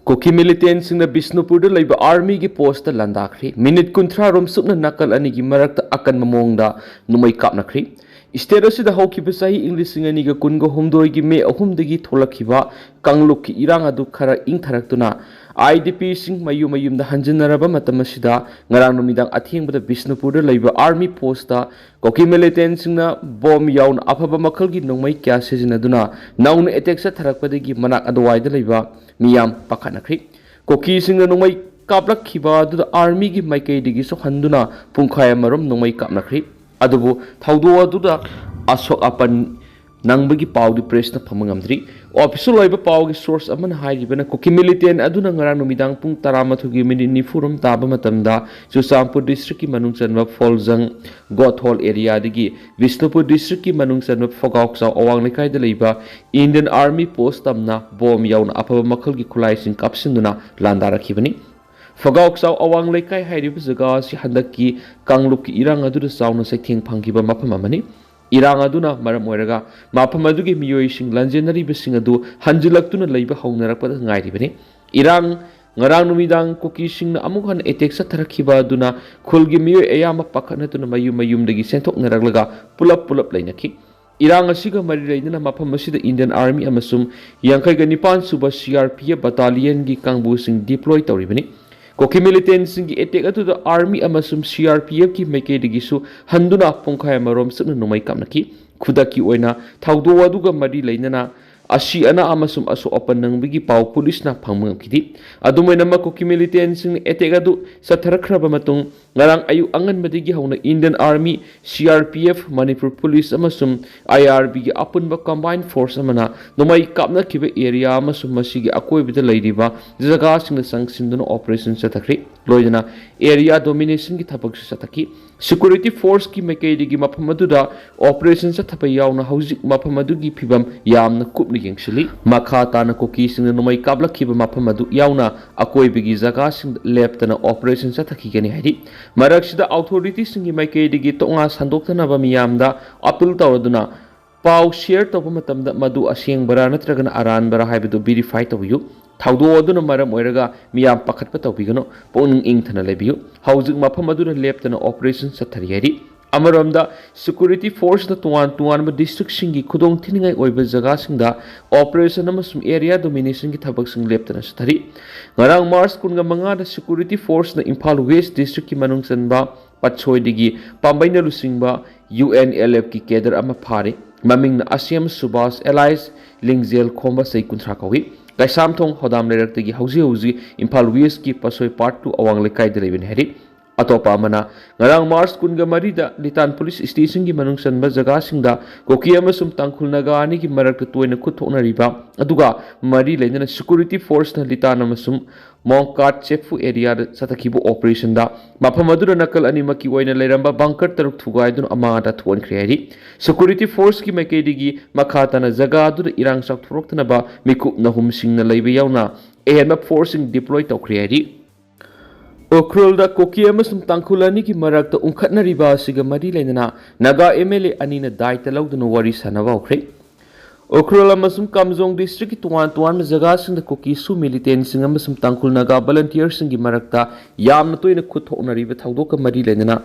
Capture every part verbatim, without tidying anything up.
ꯀꯨꯀꯤ ꯃꯤꯂꯤꯇꯦꯟꯁꯤꯡꯅ ꯕꯤꯁꯅꯨꯄꯨꯔꯗ ꯂꯩꯕ ꯑꯥꯔꯃꯤꯒꯤ post ꯂꯥꯟꯗꯥꯈ꯭ꯔꯤ꯫ Minute ꯀꯨꯟꯊ꯭ꯔꯥ ꯔꯣꯝ ꯆꯨꯞꯅ ꯅꯥꯀꯜ ꯑꯅꯤꯒꯤ ꯃꯔꯛꯇ ꯑꯀꯟꯕ ꯃꯑꯣꯡꯗ ꯅꯣꯡꯃꯩ ꯀꯥꯞꯅꯈ꯭ꯔꯤ꯫ ꯁ꯭ꯇꯦꯠ ꯑꯁꯤꯗ ꯍꯧꯈꯤꯕ ꯆꯍꯤ ꯏꯪ ꯂꯤꯁꯤꯡ ꯑꯅꯤꯒ ꯀꯨꯟꯒ ꯍꯨꯝꯗꯣꯏꯒꯤ ꯃꯦ ꯑꯍꯨꯝꯗꯒꯤ ꯊꯣꯛꯂꯛꯈꯤꯕ ꯀꯥꯡꯂꯨꯞꯀꯤ ꯏꯔꯥꯡ ꯑꯗꯨ ꯈꯔ ꯏꯪꯊꯔꯛꯇꯨꯅ, ꯑꯥꯏ ꯗꯤ ꯄꯤꯁꯤꯡ ꯃꯌꯨꯝ ꯃꯌꯨꯝꯗ ꯍꯟꯖꯤꯟꯅꯔꯕ ꯃꯇꯝ ꯑꯁꯤꯗ, ꯉꯔꯥꯡ ꯅꯨꯃꯤꯗꯥꯡ ꯑꯊꯦꯡꯕꯗ ꯕꯤꯁꯅꯨꯄꯨꯔꯗ ꯂꯩꯕ ꯑꯥꯔꯃꯤ ꯄꯣꯁꯇ ꯀꯨꯀꯤ ꯃꯤꯂꯤꯇꯦꯟꯁꯤꯡꯅ ꯕꯣꯝ ꯌꯥꯎꯅ ꯑꯐꯕ ꯃꯈꯜꯒꯤ ꯅꯣꯡꯃꯩ ꯀꯌꯥ ꯁꯤꯖꯤꯟꯅꯗꯨꯅ ꯅꯧꯅ ꯑꯦꯇꯦꯛ ꯆꯠꯊꯔꯛꯄꯗꯒꯤ ꯃꯅꯥꯛ ꯑꯗꯨꯋꯥꯏꯗ ꯂꯩꯕ ꯃꯤꯌꯥꯝ ꯄꯥꯈꯠꯅꯈ꯭ꯔꯤ꯫ ꯀꯨꯀꯤꯁꯤꯡꯅ ꯅꯣꯡꯃꯩ ꯀꯥꯞꯂꯛꯈꯤꯕ ꯑꯗꯨꯗ ꯑꯥꯔꯃꯤꯒꯤ ꯃꯥꯏꯀꯩꯗꯒꯤꯁꯨ ꯍꯟꯗꯨꯅ ꯄꯨꯡꯈꯥꯏ ꯑꯃꯔꯣꯝ ꯅꯣꯡꯃꯩ ꯀꯥꯞꯅꯈ꯭ꯔꯤ꯫ ꯑꯗꯨꯕꯨ ꯊꯧꯗꯣꯛ ꯑꯗꯨꯗ ꯑꯁꯣꯛ ꯑꯄꯟ ꯅꯪꯕꯒꯤ ꯄꯥꯎꯗꯤ ꯄ꯭ꯔꯦꯁꯅ ꯐꯪꯕ ꯉꯝꯗ꯭ꯔꯤ꯫ ꯑꯣꯐꯤꯁꯤꯌꯦꯜ ꯑꯣꯏꯕ ꯄꯥꯎꯒꯤ ꯁꯣꯔꯁ ꯑꯃꯅ ꯍꯥꯏꯔꯤꯕꯅ, ꯀꯨꯀꯤ ꯃꯤꯂꯤꯇꯦꯟ ꯑꯗꯨꯅ ꯉꯔꯥꯡ ꯅꯨꯃꯤꯗꯥꯡ ꯄꯨꯡ ꯇꯔꯥꯃꯥꯊꯣꯏꯒꯤ ꯃꯤꯅꯤꯠ ꯅꯤꯐꯨ ꯔꯣꯝ ꯇꯥꯕ ꯃꯇꯝꯗ ꯆꯨꯔꯆꯥꯟꯄꯨꯔ ꯗꯤꯁꯇ꯭ꯔꯤꯛꯀꯤ ꯃꯅꯨꯡ ꯆꯟꯕ ꯐꯣꯜꯖꯪ ꯒꯣꯊꯣꯜ ꯑꯦꯔꯤꯌꯥꯗꯒꯤ ꯕꯤꯁꯅꯨꯄꯨꯔ ꯗꯤꯁꯇ꯭ꯔꯤꯛꯀꯤ ꯃꯅꯨꯡ ꯆꯟꯕ ꯐꯒꯥꯎꯆꯥꯎ ꯑꯋꯥꯡ ꯂꯩꯀꯥꯏꯗ ꯂꯩꯕ ꯏꯟꯗꯤꯌꯟ ꯑꯥꯔꯃꯤ ꯄꯣꯁ ꯇꯝꯅ ꯕꯣꯝ ꯌꯥꯎꯅ ꯑꯐꯕ ꯃꯈꯜꯒꯤ ꯈꯨꯠꯂꯥꯏꯁꯤꯡ ꯀꯥꯞꯁꯤꯟꯗꯨꯅ ꯂꯥꯟꯗꯥꯔꯛꯈꯤꯕꯅꯤ꯫ ꯐꯒꯥꯎꯆꯥꯎ ꯑꯋꯥꯡ ꯂꯩꯀꯥꯏ ꯍꯥꯏꯔꯤꯕ ꯖꯒꯥ ꯑꯁꯤ ꯍꯟꯗꯛꯀꯤ ꯀꯥꯡꯂꯨꯞꯀꯤ ꯏꯔꯥꯡ ꯑꯗꯨꯗ ꯆꯥꯎꯅ ꯆꯩꯊꯦꯡ ꯐꯪꯈꯤꯕ ꯃꯐꯝ ꯑꯃꯅꯤ꯫ ꯏꯔꯥꯡ ꯑꯗꯨꯅ ꯃꯔꯝ ꯑꯣꯏꯔꯒ ꯃꯐꯝ ꯑꯗꯨꯒꯤ ꯃꯤꯑꯣꯏꯁꯤꯡ ꯂꯥꯟꯖꯦꯟꯅꯔꯤꯕꯁꯤꯡ ꯑꯗꯨ ꯍꯟꯖꯤꯜꯂꯛꯇꯨꯅ ꯂꯩꯕ ꯍꯧꯅꯔꯛꯄꯗ ꯉꯥꯏꯔꯤꯕꯅꯤ꯫ ꯏꯔꯥꯡ ꯉꯔꯥꯡ ꯅꯨꯃꯤꯗꯥꯡ ꯀꯨꯀꯤꯁꯤꯡꯅ ꯑꯃꯨꯛ ꯍꯟꯅ ꯑꯦꯇꯦꯛ ꯆꯠꯊꯔꯛꯈꯤꯕ ꯑꯗꯨꯅ ꯈꯨꯜꯒꯤ ꯃꯤꯑꯣꯏ ꯑꯌꯥꯝꯕ ꯄꯥꯈꯠꯅꯗꯨꯅ ꯃꯌꯨꯝ ꯃꯌꯨꯝꯗꯒꯤ ꯆꯦꯟꯊꯣꯛꯅꯔꯛꯂꯒ ꯄꯨꯂꯞ ꯄꯨꯂꯞ ꯂꯩꯅꯈꯤ꯫ ꯏꯔꯥꯡ ꯑꯁꯤꯒ ꯃꯔꯤ ꯂꯩꯅꯅ ꯃꯐꯝ ꯑꯁꯤꯗ ꯏꯟꯗꯤꯌꯟ ꯑꯥꯔꯃꯤ ꯑꯃꯁꯨꯡ ꯌꯥꯡꯈꯩꯒ ꯅꯤꯄꯥꯟ ꯁꯨꯕ ꯁꯤ ꯑꯥꯔ ꯄꯤ ꯑꯦꯐ ꯕꯇꯥꯂꯤꯌꯟꯒꯤ ꯀꯥꯡꯕꯨꯁꯤꯡ ꯗꯤꯄ꯭ꯂꯣꯏ ꯇꯧꯔꯤꯕꯅꯤ꯫ ꯀꯨꯀꯤ ꯃꯤꯂꯤꯇꯦꯟꯁꯤꯡꯒꯤ ꯑꯦꯇꯦꯛ ꯑꯗꯨꯗ ꯑꯥꯔꯃꯤ ꯑꯃꯁꯨꯡ ꯁꯤ ꯑꯥꯔ ꯄꯤ ꯑꯦꯐꯀꯤ ꯃꯥꯏꯀꯩꯗꯒꯤꯁꯨ ꯍꯟꯗꯨꯅ ꯄꯨꯡꯈꯥꯏ ꯑꯃꯔꯣꯝ ꯆꯨꯞꯅ ꯅꯣꯡꯃꯩ ꯀꯥꯞꯅꯈꯤ꯫ ꯈꯨꯗꯛꯀꯤ ꯑꯣꯏꯅ ꯊꯧꯗꯣꯛ ꯑꯗꯨꯒ ꯃꯔꯤ ꯂꯩꯅꯅ ꯑꯁꯤ ꯑꯅꯥ ꯑꯃꯁꯨꯡ ꯑꯁꯣꯛ ꯑꯄꯟ ꯅꯪꯕꯒꯤ ꯄꯥꯎ ꯄꯨꯂꯤꯁꯅ ꯐꯪꯕ ꯉꯝꯈꯤꯗꯦ꯫ ꯑꯗꯨꯝ ꯑꯣꯏꯅꯃꯛ, ꯀꯨꯀꯤ ꯃꯤꯂꯤꯇꯦꯟꯁꯤꯡꯅ ꯑꯦꯇꯦꯛ ꯑꯗꯨ ꯆꯠꯊꯔꯛꯈ꯭ꯔꯕ ꯃꯇꯨꯡ, ꯉꯔꯥꯡ ꯑꯌꯨꯛ ꯑꯉꯟꯕꯗꯒꯤ ꯍꯧꯅ ꯏꯟꯗꯤꯌꯟ ꯑꯥꯔꯃꯤ, ꯁꯤ R P F, Manipur police ꯑꯃꯁꯨꯡ ꯑꯥꯏ ꯑꯥꯔ ꯕꯤꯒꯤ ꯑꯄꯨꯟꯕ ꯀꯝꯕꯥꯏꯟ ꯐꯣꯔꯁ ꯑꯃꯅ ꯅꯣꯡꯃꯩ ꯀꯥꯞꯅꯈꯤꯕ ꯑꯦꯔꯤꯌꯥ ꯑꯃꯁꯨꯡ ꯃꯁꯤꯒꯤ ꯑꯀꯣꯏꯕꯗ ꯂꯩꯔꯤꯕ ꯖꯒꯥꯁꯤꯡꯗ ꯆꯪꯁꯤꯟꯗꯨꯅ ꯑꯣꯄꯔꯦꯁꯟ ꯆꯠꯊꯈ꯭ꯔꯤ꯫ ꯂꯣꯏꯅꯅ ꯑꯦꯔꯤꯌꯥ ꯗꯣꯃꯤꯅꯦꯁꯟꯒꯤ ꯊꯕꯛꯁꯨ ꯆꯠꯊꯈꯤ꯫ ꯁꯦꯀ꯭ꯌꯨꯔꯤꯇꯤ ꯐꯣꯔꯁꯀꯤ ꯃꯥꯏꯀꯩꯗꯒꯤ ꯃꯐꯝ ꯑꯗꯨꯗ ꯑꯣꯄꯔꯦꯁꯟ ꯆꯠꯊꯕ ꯌꯥꯎꯅ ꯍꯧꯖꯤꯛ ꯃꯐꯝ ꯑꯗꯨꯒꯤ ꯐꯤꯕꯝ ꯌꯥꯝꯅ ꯀꯨꯞꯅ ꯌꯦꯡꯁꯤꯜꯂꯤ꯫ ꯃꯈꯥ ꯇꯥꯅ ꯀꯨꯀꯤꯁꯤꯡꯅ ꯅꯣꯡꯃꯩ ꯀꯥꯞꯂꯛꯈꯤꯕ ꯃꯐꯝ ꯑꯗꯨ ꯌꯥꯎꯅ ꯑꯀꯣꯏꯕꯒꯤ ꯖꯒꯥꯁꯤꯡꯗ ꯂꯦꯞꯇꯅ ꯑꯣꯄꯔꯦꯁꯟ ꯆꯠꯊꯈꯤꯒꯅꯤ ꯍꯥꯏꯔꯤ꯫ ꯃꯔꯛꯁꯤꯗ ꯑꯣꯊꯣꯔꯤꯇꯤꯁꯤꯡꯒꯤ ꯃꯥꯏꯀꯩꯗꯒꯤ ꯇꯣꯉꯥꯟ ꯁꯟꯗꯣꯛꯇꯅꯕ ꯃꯤꯌꯥꯝꯗ ꯑꯄꯤꯜ ꯇꯧꯔꯗꯨꯅ ꯄꯥꯎ ꯁꯤꯌꯔ ꯇꯧꯕ ꯃꯇꯝꯗ ꯃꯗꯨ ꯑꯁꯦꯡꯕꯔꯥ ꯅꯠꯇ꯭ꯔꯒꯅ ꯑꯔꯥꯟꯕꯔꯥ ꯍꯥꯏꯕꯗꯨ ꯚꯦꯔꯤꯐꯥꯏ ꯇꯧꯕꯤꯌꯨ꯫ ꯊꯧꯗꯣꯛ ꯑꯗꯨꯅ ꯃꯔꯝ ꯑꯣꯏꯔꯒ ꯃꯤꯌꯥꯝ ꯄꯥꯈꯠꯄ ꯇꯧꯕꯤꯒꯅꯨ꯫ ꯄꯨꯛꯅꯤꯡ ꯏꯪꯊꯅ ꯂꯩꯕꯤꯌꯨ꯫ ꯍꯧꯖꯤꯛ ꯃꯐꯝ ꯑꯗꯨꯗ ꯂꯦꯞꯇꯅ ꯑꯣꯄꯔꯦꯁꯟ ꯆꯠꯊꯔꯤ ꯍꯥꯏꯔꯤ꯫ ꯑꯃꯔꯣꯝꯗ, ꯁꯦꯀ꯭ꯌꯨꯔꯤꯇꯤ ꯐꯣꯔꯁꯅ ꯇꯣꯉꯥꯟ ꯇꯣꯉꯥꯟꯕ ꯗꯤꯁꯇ꯭ꯔꯤꯛꯁꯤꯡꯒꯤ ꯈꯨꯗꯣꯡ ꯊꯤꯅꯤꯡꯉꯥꯏ ꯑꯣꯏꯕ ꯖꯒꯥꯁꯤꯡꯗ ꯑꯣꯄꯔꯦꯁꯟ ꯑꯃꯁꯨꯡ ꯑꯦꯔꯤꯌꯥ ꯗꯣꯃꯤꯅꯦꯁꯟꯒꯤ ꯊꯕꯛꯁꯤꯡ ꯂꯦꯞꯇꯅ ꯆꯠꯊꯔꯤ꯫ ꯉꯔꯥꯡ ꯃꯥꯔꯆ ꯀꯨꯟꯒ ꯃꯉꯥꯗ ꯁꯦꯀ꯭ꯌꯨꯔꯤꯇꯤ ꯐꯣꯔꯁꯅ ꯏꯝꯐꯥꯜ ꯋꯦꯁ ꯗꯤꯁꯇ꯭ꯔꯤꯛꯀꯤ ꯃꯅꯨꯡ ꯆꯟꯕ ꯄꯠꯁꯣꯏꯗꯒꯤ ꯄꯥꯝꯕꯩꯅ ꯂꯨꯆꯤꯡꯕ ꯌꯨ ꯑꯦꯟ ꯑꯦꯜ ꯑꯦꯐꯀꯤ ꯀꯦꯗꯔ ꯑꯃ ꯐꯥꯔꯦ꯫ ꯃꯃꯤꯡꯅ ꯑꯁꯦꯝ ꯁꯨꯕꯥꯁ ꯑꯦꯂꯥꯏꯁ ꯂꯤꯡꯖꯦꯜ ꯈꯣꯝꯕ, ꯆꯍꯤ ꯀꯨꯟꯊ꯭ꯔꯥ ꯀꯧꯏ꯫ ꯀꯩꯁꯥꯝꯊꯣꯡ ꯍꯣꯗꯥꯝ ꯂꯩꯔꯛꯇꯒꯤ ꯍꯧꯖꯤꯛ ꯍꯧꯖꯤꯛ ꯏꯝꯐꯥꯜ ꯋꯦꯁꯀꯤ ꯄꯠꯁꯣꯏ ꯄꯥꯔꯠ ꯇꯨ ꯑꯋꯥꯡ ꯂꯩꯀꯥꯏꯗ ꯂꯩꯕꯅꯤ ꯍꯥꯏꯔꯤ꯫ ꯑꯇꯣꯞꯄ ꯑꯃꯅ, ꯉꯔꯥꯡ ꯃꯥꯔꯆ ꯀꯨꯟꯒ ꯃꯔꯤꯗ ꯂꯤꯇꯥꯟ ꯄꯨꯂꯤꯁ ꯁ꯭ꯇꯦꯁꯟꯒꯤ ꯃꯅꯨꯡ ꯆꯟꯕ ꯖꯒꯥꯁꯤꯡꯗ ꯀꯨꯀꯤ ꯑꯃꯁꯨꯡ ꯇꯥꯡꯈꯨꯜ ꯅꯥꯒꯥ ꯑꯅꯤꯒꯤ ꯃꯔꯛꯇ ꯇꯣꯏꯅ ꯈꯨꯠ ꯊꯣꯛꯅꯔꯤꯕ ꯑꯗꯨꯒ ꯃꯔꯤ ꯂꯩꯅꯅ ꯁꯦꯀ꯭ꯌꯨꯔꯤꯇꯤ ꯐꯣꯔꯁꯅ ꯂꯤꯇꯥꯟ ꯑꯃꯁꯨꯡ ꯃꯣꯡꯀꯥꯠ ꯆꯦꯐꯨ ꯑꯦꯔꯤꯌꯥꯗ ꯆꯠꯊꯈꯤꯕ ꯑꯣꯄꯔꯦꯁꯟꯗ ꯃꯐꯝ ꯑꯗꯨꯗ ꯅꯀꯜ ꯑꯅꯤꯃꯛꯀꯤ ꯑꯣꯏꯅ ꯂꯩꯔꯝꯕ ꯕꯪꯀꯔ ꯇꯔꯨꯛ ꯊꯨꯒꯥꯏꯗꯨꯅ ꯑꯃꯥꯡ ꯑꯇꯥ ꯊꯣꯛꯍꯟꯈ꯭ꯔꯦ ꯍꯥꯏꯔꯤ꯫ ꯁꯦꯀ꯭ꯌꯨꯔꯤꯇꯤ ꯐꯣꯔꯁꯀꯤ ꯃꯥꯏꯀꯩꯗꯒꯤ ꯃꯈꯥ ꯇꯥꯅ ꯖꯒꯥ ꯑꯗꯨꯗ ꯏꯔꯥꯡ ꯆꯥꯎꯊꯣꯔꯛꯇꯅꯕ ꯃꯤꯀꯨꯞ ꯅꯍꯨꯝꯁꯤꯡꯅ ꯂꯩꯕ ꯌꯥꯎꯅ ꯑꯍꯦꯟꯕ ꯐꯣꯔꯁꯁꯤꯡ ꯗꯤꯄ꯭ꯂꯣꯏ ꯇꯧꯈ꯭ꯔꯦ ꯍꯥꯏꯔꯤ꯫ ꯎꯈ꯭ꯔꯨꯜꯗ ꯀꯨꯀꯤ ꯑꯃꯁꯨꯡ ꯇꯥꯡꯈꯨꯜ ꯑꯅꯤꯒꯤ ꯃꯔꯛꯇ ꯎꯪꯈꯠꯅꯔꯤꯕ ꯑꯁꯤꯒ ꯃꯔꯤ ꯂꯩꯅꯅ ꯅꯥꯒꯥ ꯑꯦꯝ ꯑꯦꯜ ꯑꯦ ꯑꯅꯤꯅ ꯗꯥꯏꯇ ꯂꯧꯗꯨꯅ ꯋꯥꯔꯤ ꯁꯥꯟꯅꯕ ꯍꯧꯈ꯭ꯔꯦ꯫ ꯎꯈ꯭ꯔꯨꯜ ꯑꯃꯁꯨꯡ ꯀꯥꯝꯖꯣꯡ ꯗꯤꯁꯇ꯭ꯔꯤꯛꯀꯤ ꯇꯣꯉꯥꯟ ꯇꯣꯉꯥꯟꯕ ꯖꯒꯥꯁꯤꯡꯗ ꯀꯨꯀꯤ ꯁꯨ ꯃꯤꯂꯤꯇꯦꯟꯁꯤꯡ ꯑꯃꯁꯨꯡ ꯇꯥꯡꯈꯨꯜ ꯅꯥꯒꯥ ꯚꯣꯂꯟꯇꯤꯌꯔꯁꯤꯡꯒꯤ ꯃꯔꯛꯇ ꯌꯥꯝꯅ ꯇꯣꯏꯅ ꯈꯨꯠ ꯊꯣꯛꯅꯔꯤꯕ ꯊꯧꯗꯣꯛꯀ ꯃꯔꯤ ꯂꯩꯅꯅ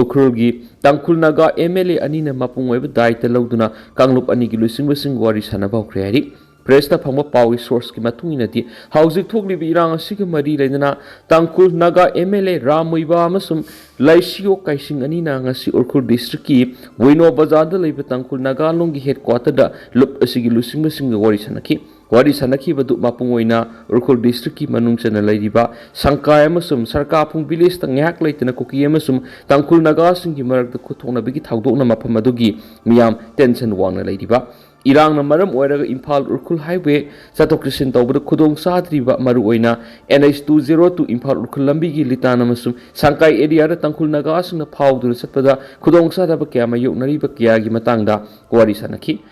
ꯎꯈ꯭ꯔꯨꯜꯒꯤ ꯇꯥꯡꯈꯨꯜ ꯅꯥꯒꯥ ꯑꯦꯝ ꯑꯦꯜ ꯑꯦ ꯑꯅꯤꯅ ꯃꯄꯨꯡ ꯑꯣꯏꯕ ꯗꯥꯏꯇ ꯂꯧꯗꯨꯅ ꯀꯥꯡꯂꯨꯞ ꯑꯅꯤꯒꯤ ꯂꯨꯆꯤꯡꯕꯁꯤꯡ ꯋꯥꯔꯤ ꯁꯥꯟꯅꯕ ꯍꯧꯈ꯭ꯔꯦ ꯍꯥꯏꯔꯤ꯫ ꯄ꯭ꯔꯦꯁꯇ ꯐꯪꯕ ꯄꯥꯎꯒꯤ ꯁꯣꯔꯁꯀꯤ ꯃꯇꯨꯡ ꯏꯟꯅꯗꯤ, ꯍꯧꯖꯤꯛ ꯊꯣꯛꯂꯤꯕ ꯏꯔꯥꯡ ꯑꯁꯤꯒ ꯃꯔꯤ ꯂꯩꯅꯅ Tangkhul Naga M L A Ram Muivah ꯑꯃꯁꯨꯡ ꯂꯩꯁꯤꯌꯣ ꯀꯥꯏꯁꯤꯡ ꯑꯅꯤꯅ ꯉꯁꯤ ꯎꯈ꯭ꯔꯨꯜ ꯗꯤꯁꯇ꯭ꯔꯤꯛꯀꯤ ꯋꯤꯅꯣ ꯕꯖꯥꯔꯗ ꯂꯩꯕ ꯇꯥꯡꯈꯨꯜ ꯅꯥꯒꯥ ꯂꯣꯟꯒꯤ ꯍꯦꯗꯀ꯭ꯋꯥꯇꯔꯗ ꯂꯨꯞ ꯑꯁꯤꯒꯤ ꯂꯨꯆꯤꯡꯕꯁꯤꯡꯒ ꯋꯥꯔꯤ ꯁꯥꯟꯅꯈꯤ꯫ ꯋꯥꯔꯤ ꯁꯥꯟꯅꯈꯤꯕꯗꯨ ꯃꯄꯨꯡ ꯑꯣꯏꯅ ꯎꯈ꯭ꯔꯨꯜ ꯗꯤꯁꯇ꯭ꯔꯤꯛꯀꯤ ꯃꯅꯨꯡ ꯆꯟꯅ ꯂꯩꯔꯤꯕ ꯁꯪꯀꯥꯏ ꯑꯃꯁꯨꯡ ꯁꯔꯀꯥꯐꯨꯡ ꯚꯤꯂꯦꯖꯇ ꯉꯥꯏꯍꯥꯛ ꯂꯩꯇꯅ ꯀꯨꯀꯤ ꯑꯃꯁꯨꯡ ꯇꯥꯡꯈꯨꯜ ꯅꯥꯒꯥꯁꯤꯡꯒꯤ ꯃꯔꯛꯇ ꯈꯨꯠ ꯊꯣꯛꯅꯕꯒꯤ ꯊꯧꯗꯣꯛꯅ ꯃꯐꯝ ꯑꯗꯨꯒꯤ ꯃꯤꯌꯥꯝ ꯇꯦꯟꯁꯟ ꯋꯥꯡꯅ ꯂꯩꯔꯤꯕ ꯏꯔꯥꯡꯅ ꯃꯔꯝ ꯑꯣꯏꯔꯒ ꯏꯝꯐꯥꯜ ꯎꯈ꯭ꯔꯨꯜ ꯍꯥꯏꯋꯦ ꯆꯠꯊꯣꯛ ꯆꯠꯁꯤꯟ ꯇꯧꯕꯗ ꯈꯨꯗꯣꯡ ꯆꯥꯗ꯭ꯔꯤꯕ, ꯃꯔꯨꯑꯣꯏꯅ N H two zero two Imphal Ukhrul ꯂꯝꯕꯤꯒꯤ ꯂꯤꯇꯥꯟ ꯑꯃꯁꯨꯡ ꯁꯪꯀꯥꯏ ꯑꯦꯔꯤꯌꯥꯗ ꯇꯥꯡꯈꯨꯜ ꯅꯥꯒꯥꯁꯤꯡꯅ ꯐꯥꯎꯗꯨꯅ ꯆꯠꯄꯗ ꯈꯨꯗꯣꯡ ꯆꯥꯗꯕ ꯀꯌꯥ ꯃꯥꯌꯣꯛꯅꯔꯤꯕ ꯀꯌꯥꯒꯤ ꯃꯇꯥꯡꯗ ꯋꯥꯔꯤ ꯁꯥꯟꯅꯈꯤ꯫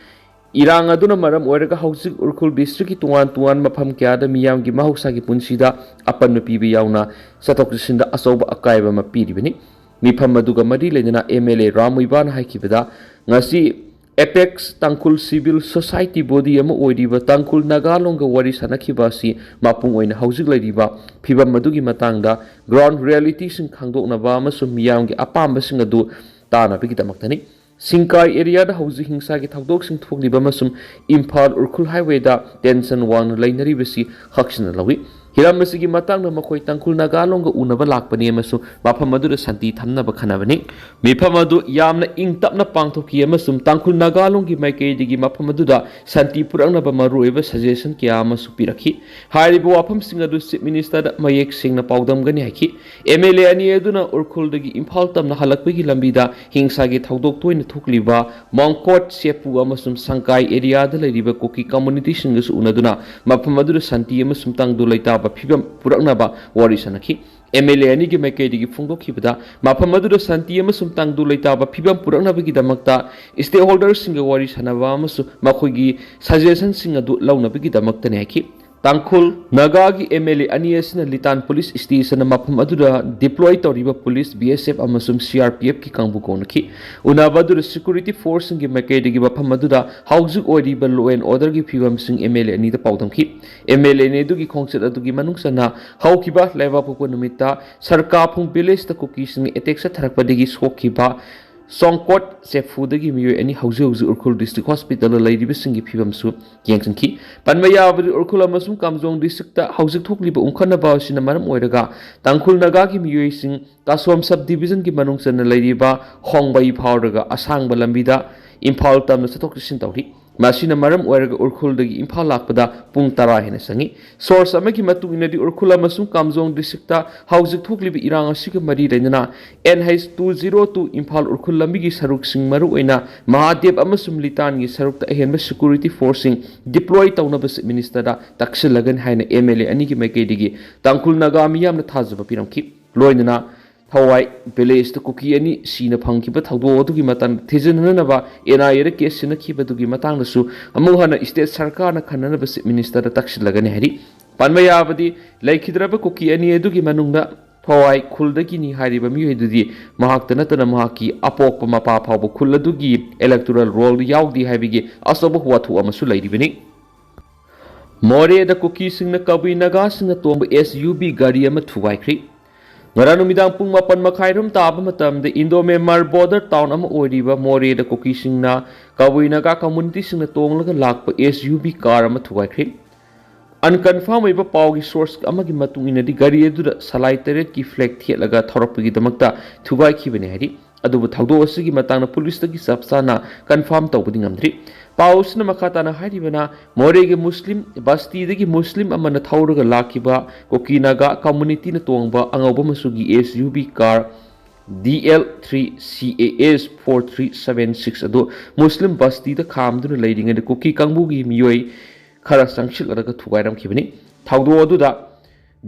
ꯏꯔꯥꯡ ꯑꯗꯨꯅ ꯃꯔꯝ ꯑꯣꯏꯔꯒ ꯍꯧꯖꯤꯛ ꯎꯈ꯭ꯔꯨꯜ ꯗꯤꯁꯇ꯭ꯔꯤꯛꯀꯤ ꯇꯣꯉꯥꯟ ꯇꯣꯉꯥꯟꯕ ꯃꯐꯝ ꯀꯌꯥꯗ ꯃꯤꯌꯥꯝꯒꯤ ꯃꯍꯧꯁꯥꯒꯤ ꯄꯨꯟꯁꯤꯗ ꯑꯄꯟꯕ ꯄꯤꯕ ꯌꯥꯎꯅ ꯆꯠꯊꯣꯛ ꯆꯠꯁꯤꯟꯗ ꯑꯆꯧꯕ ꯑꯀꯥꯏꯕ ꯑꯃ ꯄꯤꯔꯤꯕꯅꯤ꯫ ꯃꯤꯐꯝ ꯑꯗꯨꯒ ꯃꯔꯤ ꯂꯩꯅꯅ ꯑꯦꯝ ꯑꯦꯜ ꯑꯦ ꯔꯥꯝ ꯃꯨꯏꯕꯥꯅ ꯍꯥꯏꯈꯤꯕꯗ, ꯉꯁꯤ ꯑꯦꯄꯦꯛꯁ ꯇꯥꯡꯈꯨꯜ ꯁꯤꯚꯤꯜ ꯁꯣꯁꯥꯏꯇꯤ ꯕꯣꯗꯤ ꯑꯃ ꯑꯣꯏꯔꯤꯕ ꯇꯥꯡꯈꯨꯜ ꯅꯥꯒꯥ ꯂꯣꯟꯒ ꯋꯥꯔꯤ ꯁꯥꯅꯈꯤꯕ ꯑꯁꯤ ꯃꯄꯨꯡ ꯑꯣꯏꯅ ꯍꯧꯖꯤꯛ ꯂꯩꯔꯤꯕ ꯐꯤꯕꯝ ꯑꯗꯨꯒꯤ ꯃꯇꯥꯡꯗ ꯒ꯭ꯔꯥꯎꯟ ꯔꯤꯌꯦꯂꯤꯇꯤꯁꯤꯡ ꯈꯪꯗꯣꯛꯅꯕ ꯑꯃꯁꯨꯡ ꯃꯤꯌꯥꯝꯒꯤ ꯑꯄꯥꯝꯕꯁꯤꯡ ꯑꯗꯨ ꯇꯥꯅꯕꯒꯤꯗꯃꯛꯇꯅꯤ꯫ ꯁꯤꯡꯀꯥꯏ ꯑꯦꯔꯤꯌꯥꯗ ꯍꯧꯖꯤꯛ ꯍꯤꯡꯁꯥꯒꯤ ꯊꯧꯗꯣꯛꯁꯤꯡ ꯊꯣꯛꯂꯤꯕ ꯑꯃꯁꯨꯡ ꯏꯝꯐꯥꯜ ꯎꯔꯈꯨꯜ ꯍꯥꯏꯋꯦꯗ ꯇꯦꯟꯁꯟ ꯋꯥꯡꯅ ꯂꯩꯅꯔꯤꯕꯁꯤ ꯍꯛꯆꯤꯟꯅ ꯂꯧꯏ꯫ ꯍꯤꯔꯝ ꯑꯁꯤꯒꯤ ꯃꯇꯥꯡꯗ ꯃꯈꯣꯏ ꯇꯥꯡꯈꯨꯜ ꯅꯥꯒꯥ ꯂꯣꯟꯒ ꯎꯅꯕ ꯂꯥꯛꯄꯅꯤ ꯑꯃꯁꯨꯡ ꯃꯐꯝ ꯑꯗꯨꯗ ꯁꯥꯟꯇꯤ ꯊꯝꯅꯕ ꯈꯟꯅꯕꯅꯤ꯫ ꯃꯤꯐꯝ ꯑꯗꯨ ꯌꯥꯝꯅ ꯏꯪ ꯇꯞꯅ ꯄꯥꯡꯊꯣꯛꯈꯤ ꯑꯃꯁꯨꯡ ꯇꯥꯡꯈꯨꯜ ꯅꯥꯒꯥ ꯂꯣꯟꯒꯤ ꯃꯥꯏꯀꯩꯗꯒꯤ ꯃꯐꯝ ꯑꯗꯨꯗ ꯁꯥꯟꯇꯤ ꯄꯨꯔꯛꯅꯕ ꯃꯔꯨꯑꯣꯏꯕ ꯁꯖꯦꯁꯟ ꯀꯌꯥ ꯑꯃꯁꯨ ꯄꯤꯔꯛꯈꯤ꯫ ꯍꯥꯏꯔꯤꯕ ꯋꯥꯐꯝꯁꯤꯡ ꯑꯗꯨ ꯆꯤꯐ ꯃꯤꯅꯤꯁꯇꯔꯗ ꯃꯌꯦꯛ ꯁꯦꯡꯅ ꯄꯥꯎꯗꯝꯒꯅꯤ ꯍꯥꯏꯈꯤ꯫ ꯑꯦꯝ ꯑꯦꯜ ꯑꯦ ꯑꯅꯤ ꯑꯗꯨꯅ ꯎꯔꯈꯨꯜꯗꯒꯤ ꯏꯝꯐꯥꯜ ꯇꯝꯅ ꯍꯜꯂꯛꯄꯒꯤ ꯂꯝꯕꯤꯗ ꯍꯤꯡꯁꯥꯒꯤ ꯊꯧꯗꯣꯛ ꯇꯣꯏꯅ ꯊꯣꯛꯂꯤꯕ ꯃꯣꯡꯀꯣꯠ, ꯁꯦꯄꯨ ꯑꯃꯁꯨꯡ ꯁꯪꯀꯥꯏ ꯑꯦꯔꯤꯌꯥꯗ ꯂꯩꯔꯤꯕ ꯀꯨꯀꯤ ꯀꯝꯃꯨꯅꯤꯇꯤꯁꯤꯡꯒꯁꯨ ꯎꯅꯗꯨꯅ ꯃꯐꯝ ꯑꯗꯨꯗ ꯁꯥꯟꯇꯤ ꯑꯃꯁꯨꯡ ꯇꯪꯗꯨ ꯂꯩꯇꯥꯕ ꯐꯤꯕꯝ ꯄꯨꯔꯛꯅꯕ ꯋꯥꯔꯤ ꯁꯥꯅꯈꯤ꯫ ꯑꯦꯝ ꯑꯦꯜ ꯑꯦ ꯑꯅꯤꯒꯤ ꯃꯥꯏꯀꯩꯗꯒꯤ ꯐꯣꯡꯗꯣꯛꯈꯤꯕꯗ, ꯃꯐꯝ ꯑꯗꯨꯗ ꯁꯥꯟꯇꯤ ꯑꯃꯁꯨꯡ ꯇꯪꯗꯨ ꯂꯩꯇꯥꯕ ꯐꯤꯕꯝ ꯄꯨꯔꯛꯅꯕꯒꯤꯗꯃꯛꯇ ꯁ꯭ꯇꯦꯛꯍꯣꯜꯗꯔꯁꯤꯡꯒ ꯋꯥꯔꯤ ꯁꯥꯅꯕ ꯑꯃꯁꯨꯡ ꯃꯈꯣꯏꯒꯤ ꯁꯖꯦꯁꯟꯁꯤꯡ ꯑꯗꯨ ꯂꯧꯅꯕꯒꯤꯗꯃꯛꯇꯅꯤ ꯍꯥꯏꯈꯤ꯫ ꯇꯥꯡꯈꯨꯜ ꯅꯥꯒꯥꯒꯤ ꯑꯦꯝ ꯑꯦꯜ ꯑꯦ ꯑꯅꯤ ꯑꯁꯤꯅ ꯂꯤꯇꯥꯟ ꯄꯨꯂꯤꯁ ꯁ꯭ꯇꯦꯁꯟꯅ ꯃꯐꯝ ꯑꯗꯨꯗ ꯗꯤꯄ꯭ꯂꯣꯏ ꯇꯧꯔꯤꯕ ꯄꯨꯂꯤꯁ, ꯕꯤ ꯑꯦꯁ ꯑꯦꯐ ꯑꯃꯁꯨꯡ ꯁꯤ ꯑꯥꯔ ꯄꯤ ꯑꯦꯐꯀꯤ ꯀꯥꯡꯕꯨ ꯀꯧꯅꯈꯤ꯫ ꯎꯅꯕ ꯑꯗꯨꯗ ꯁꯦꯀ꯭ꯌꯨꯔꯤꯇꯤ ꯐꯣꯔꯁꯁꯤꯡꯒꯤ ꯃꯥꯏꯀꯩꯗꯒꯤ ꯃꯐꯝ ꯑꯗꯨꯗ ꯍꯧꯖꯤꯛ ꯑꯣꯏꯔꯤꯕ ꯂꯣ ꯑꯦꯟ ꯑꯣꯔꯗꯔꯒꯤ ꯐꯤꯕꯝꯁꯤꯡ ꯑꯦꯝ ꯑꯦꯜ ꯑꯦ ꯑꯅꯤꯗ ꯄꯥꯎꯗꯝꯈꯤ꯫ ꯑꯦꯝ ꯑꯦꯜ ꯑꯦ ꯑꯅꯤ ꯑꯗꯨꯒꯤ ꯈꯣꯡꯆꯠ ꯑꯗꯨꯒꯤ ꯃꯅꯨꯡ ꯆꯟꯅ ꯍꯧꯈꯤꯕ ꯂꯩꯕꯥꯛꯄꯣꯛꯄ ꯅꯨꯃꯤꯠꯇ ꯁꯔꯀꯥꯐꯨꯡ ꯚꯤꯂꯦꯖꯇ ꯀꯨꯀꯤꯁꯤꯡꯅ ꯑꯦꯇꯦꯛ ꯆꯠꯊꯔꯛꯄꯗꯒꯤ ꯁꯣꯛꯈꯤꯕ ꯁꯣꯡꯀꯣꯠ ꯆꯦꯐꯨꯗꯒꯤ ꯃꯤꯑꯣꯏ ꯑꯅꯤ ꯍꯧꯖꯤꯛ ꯍꯧꯖꯤꯛ ꯎꯈ꯭ꯔꯨꯜ ꯗꯤꯁꯇ꯭ꯔꯤꯛ ꯍꯣꯁꯄꯤꯇꯥꯜꯗ ꯂꯩꯔꯤꯕꯁꯤꯡꯒꯤ ꯐꯤꯕꯝꯁꯨ ꯌꯦꯡꯁꯤꯟꯈꯤ꯫ ꯄꯟꯕ ꯌꯥꯕꯗꯤ, ꯎꯈ꯭ꯔꯨꯜ ꯑꯃꯁꯨꯡ ꯀꯥꯝꯖꯣꯡ ꯗꯤꯁꯇ꯭ꯔꯤꯛꯇ ꯍꯧꯖꯤꯛ ꯊꯣꯛꯂꯤꯕ ꯎꯪꯈꯠꯅꯕ ꯑꯁꯤꯅ ꯃꯔꯝ ꯑꯣꯏꯔꯒ ꯇꯥꯡꯈꯨꯜ ꯅꯥꯒꯥꯒꯤ ꯃꯤꯑꯣꯏꯁꯤꯡ ꯀꯥꯁꯣꯝ ꯁꯕ ꯗꯤꯕꯤꯖꯟꯒꯤ ꯃꯅꯨꯡ ꯆꯟꯅ ꯂꯩꯔꯤꯕ ꯍꯣꯡꯕꯩ ꯐꯥꯎꯔꯒ ꯑꯁꯥꯡꯕ ꯂꯝꯕꯤꯗ ꯏꯝꯐꯥꯜ ꯇꯝꯅ ꯆꯠꯊꯣꯛ ꯆꯠꯁꯤꯟ ꯇꯧꯔꯤ꯫ ꯃꯁꯤꯅ ꯃꯔꯝ ꯑꯣꯏꯔꯒ ꯎꯈ꯭ꯔꯨꯜꯗꯒꯤ ꯏꯝꯐꯥꯜ ꯂꯥꯛꯄꯗ ꯄꯨꯡ ꯇꯔꯥ ꯍꯦꯟꯅ ꯆꯪꯏ꯫ ꯁꯣꯔꯁ ꯑꯃꯒꯤ ꯃꯇꯨꯡ ꯏꯟꯅꯗꯤ, ꯎꯈ꯭ꯔꯨꯜ ꯑꯃꯁꯨꯡ ꯀꯥꯝꯖꯣꯡ ꯗꯤꯁꯇ꯭ꯔꯤꯛꯇ ꯍꯧꯖꯤꯛ ꯊꯣꯛꯂꯤꯕ ꯏꯔꯥꯡ ꯑꯁꯤꯒ ꯃꯔꯤ ꯂꯩꯅꯅ N H two zero two Imphal Ukhrul ꯂꯝꯕꯤꯒꯤ ꯁꯔꯨꯛꯁꯤꯡ, ꯃꯔꯨꯑꯣꯏꯅ ꯃꯍꯥꯗꯦꯕ ꯑꯃꯁꯨꯡ ꯂꯤꯇꯥꯟꯒꯤ ꯁꯔꯨꯛꯇ ꯑꯍꯦꯟꯕ ꯁꯦꯀ꯭ꯌꯨꯔꯤꯇꯤ ꯐꯣꯔꯁꯁꯤꯡ ꯗꯤꯄ꯭ꯂꯣꯏ ꯇꯧꯅꯕ ꯆꯤꯐ ꯃꯤꯅꯤꯁꯇꯔꯗ ꯇꯛꯁꯤꯜꯂꯒꯅꯤ ꯍꯥꯏꯅ ꯑꯦꯝ ꯑꯦꯜ ꯑꯦ ꯑꯅꯤꯒꯤ ꯃꯥꯏꯀꯩꯗꯒꯤ ꯇꯥꯡꯈꯨꯜ ꯅꯥꯒꯥ ꯃꯤꯌꯥꯝꯅ ꯊꯥꯖꯕ ꯄꯤꯔꯝꯈꯤ꯫ ꯂꯣꯏꯅꯅ ꯊꯋꯥꯏ ꯚꯤꯂꯦꯖꯇ ꯀꯨꯀꯤ ꯑꯅꯤ ꯁꯤꯅ ꯐꯪꯈꯤꯕ ꯊꯧꯗꯣꯛ ꯑꯗꯨꯒꯤ ꯃꯇꯥꯡꯗ ꯊꯤꯖꯤꯟꯅꯅꯕ ꯑꯦꯟ ꯑꯥꯏ ꯑꯦꯗ ꯀꯦꯁ ꯁꯤꯟꯅꯈꯤꯕꯗꯨꯒꯤ ꯃꯇꯥꯡꯗꯁꯨ ꯑꯃꯨꯛ ꯍꯟꯅ ꯁ꯭ꯇꯦꯠ ꯁꯔꯀꯥꯔꯅ ꯈꯟꯅꯅꯕ ꯆꯤꯐ ꯃꯤꯅꯤꯁꯇꯔꯗ ꯇꯛꯁꯤꯜꯂꯒꯅꯤ ꯍꯥꯏꯔꯤ꯫ ꯄꯟꯕ ꯌꯥꯕꯗꯤ, ꯂꯩꯈꯤꯗ꯭ꯔꯕ ꯀꯨꯀꯤ ꯑꯅꯤ ꯑꯗꯨꯒꯤ ꯃꯅꯨꯡꯗ ꯊꯋꯥꯏ ꯈꯨꯜꯗꯒꯤꯅꯤ ꯍꯥꯏꯔꯤꯕ ꯃꯤꯑꯣꯏ ꯑꯗꯨꯗꯤ ꯃꯍꯥꯛꯇ ꯅꯠꯇꯅ ꯃꯍꯥꯛꯀꯤ ꯑꯄꯣꯛꯄ ꯃꯄꯥ ꯐꯥꯎꯕ ꯈꯨꯜ ꯑꯗꯨꯒꯤ electoral roll ꯗ ꯌꯥꯎꯗꯦ ꯍꯥꯏꯕꯒꯤ ꯑꯆꯧꯕ ꯋꯥꯊꯣꯛ ꯑꯃꯁꯨ ꯂꯩꯔꯤꯕꯅꯤ꯫ ꯃꯣꯔꯦꯗ ꯀꯨꯀꯤꯁꯤꯡꯅ ꯀꯕꯨꯏ ꯅꯥꯒꯥꯁꯤꯡꯅ ꯇꯣꯡꯕ S U V ꯒꯥꯔꯤ ꯑꯃ ꯊꯨꯒꯥꯏꯈ꯭ꯔꯤ꯫ ꯉꯔꯥꯡ ꯅꯨꯃꯤꯗꯥꯡ ꯄꯨꯡ ꯃꯥꯄꯟ ꯃꯈꯥꯏꯔꯣꯝ ꯇꯥꯕ ꯃꯇꯝꯗ Indo Myanmar border town ꯑꯃ ꯑꯣꯏꯔꯤꯕ ꯃꯣꯔꯦꯗ ꯀꯨꯀꯤꯁꯤꯡꯅ ꯀꯕꯨꯏ ꯅꯥꯒꯥ community ꯁꯤꯡꯅ ꯇꯣꯡꯂꯒ ꯂꯥꯛꯄ S U V car ꯑꯃ ꯊꯨꯒꯥꯏꯈ꯭ꯔꯤ꯫ Unconfirm ꯑꯣꯏꯕ ꯄꯥꯎꯒꯤ source ꯑꯃꯒꯤ ꯃꯇꯨꯡ ꯏꯟꯅꯗꯤ ꯒꯥꯔꯤ ꯑꯗꯨꯗ ꯁꯂꯥꯏ ꯇꯔꯦꯠꯀꯤ flag ꯊꯦꯠꯂꯒ ꯊꯧꯔꯛꯄꯒꯤꯗꯃꯛꯇ ꯊꯨꯒꯥꯏꯈꯤꯕꯅꯤ ꯍꯥꯏꯔꯤ꯫ ꯑꯗꯨꯕꯨ ꯊꯧꯗꯣꯛ ꯑꯁꯤꯒꯤ ꯃꯇꯥꯡꯗ ꯄꯨꯂꯤꯁꯇꯒꯤ ꯆꯞ ꯆꯥꯅ confirm ꯇꯧꯕꯗꯤ ꯉꯝꯗ꯭ꯔꯤ꯫ ꯄꯥꯎ ꯑꯁꯤꯅ ꯃꯈꯥ ꯇꯥꯅ ꯍꯥꯏꯔꯤꯕꯅ, ꯃꯣꯔꯦꯒꯤ ꯃꯨꯁꯂꯤꯝ ꯕꯁꯇꯤꯗꯒꯤ ꯃꯨꯁꯂꯤꯝ ꯑꯃꯅ ꯊꯧꯔꯒ ꯂꯥꯛꯈꯤꯕ ꯀꯨꯀꯤ ꯅꯥꯒꯥ community ꯅ ꯇꯣꯡꯕ ꯑꯉꯧꯕ ꯃꯆꯨꯒꯤ S U V car D L three C A S four three seven six ꯑꯗꯨ ꯃꯨꯁꯂꯤꯝ ꯕꯁꯇꯤꯗ ꯈꯥꯝꯗꯨꯅ ꯂꯩꯔꯤꯉꯩꯗ ꯀꯨꯀꯤ ꯀꯥꯡꯕꯨꯒꯤ ꯃꯤꯑꯣꯏ ꯈꯔ ꯆꯪꯁꯤꯜꯂꯛꯂꯒ ꯊꯨꯒꯥꯏꯔꯝꯈꯤꯕꯅꯤ꯫ ꯊꯧꯗꯣꯛ ꯑꯗꯨꯗ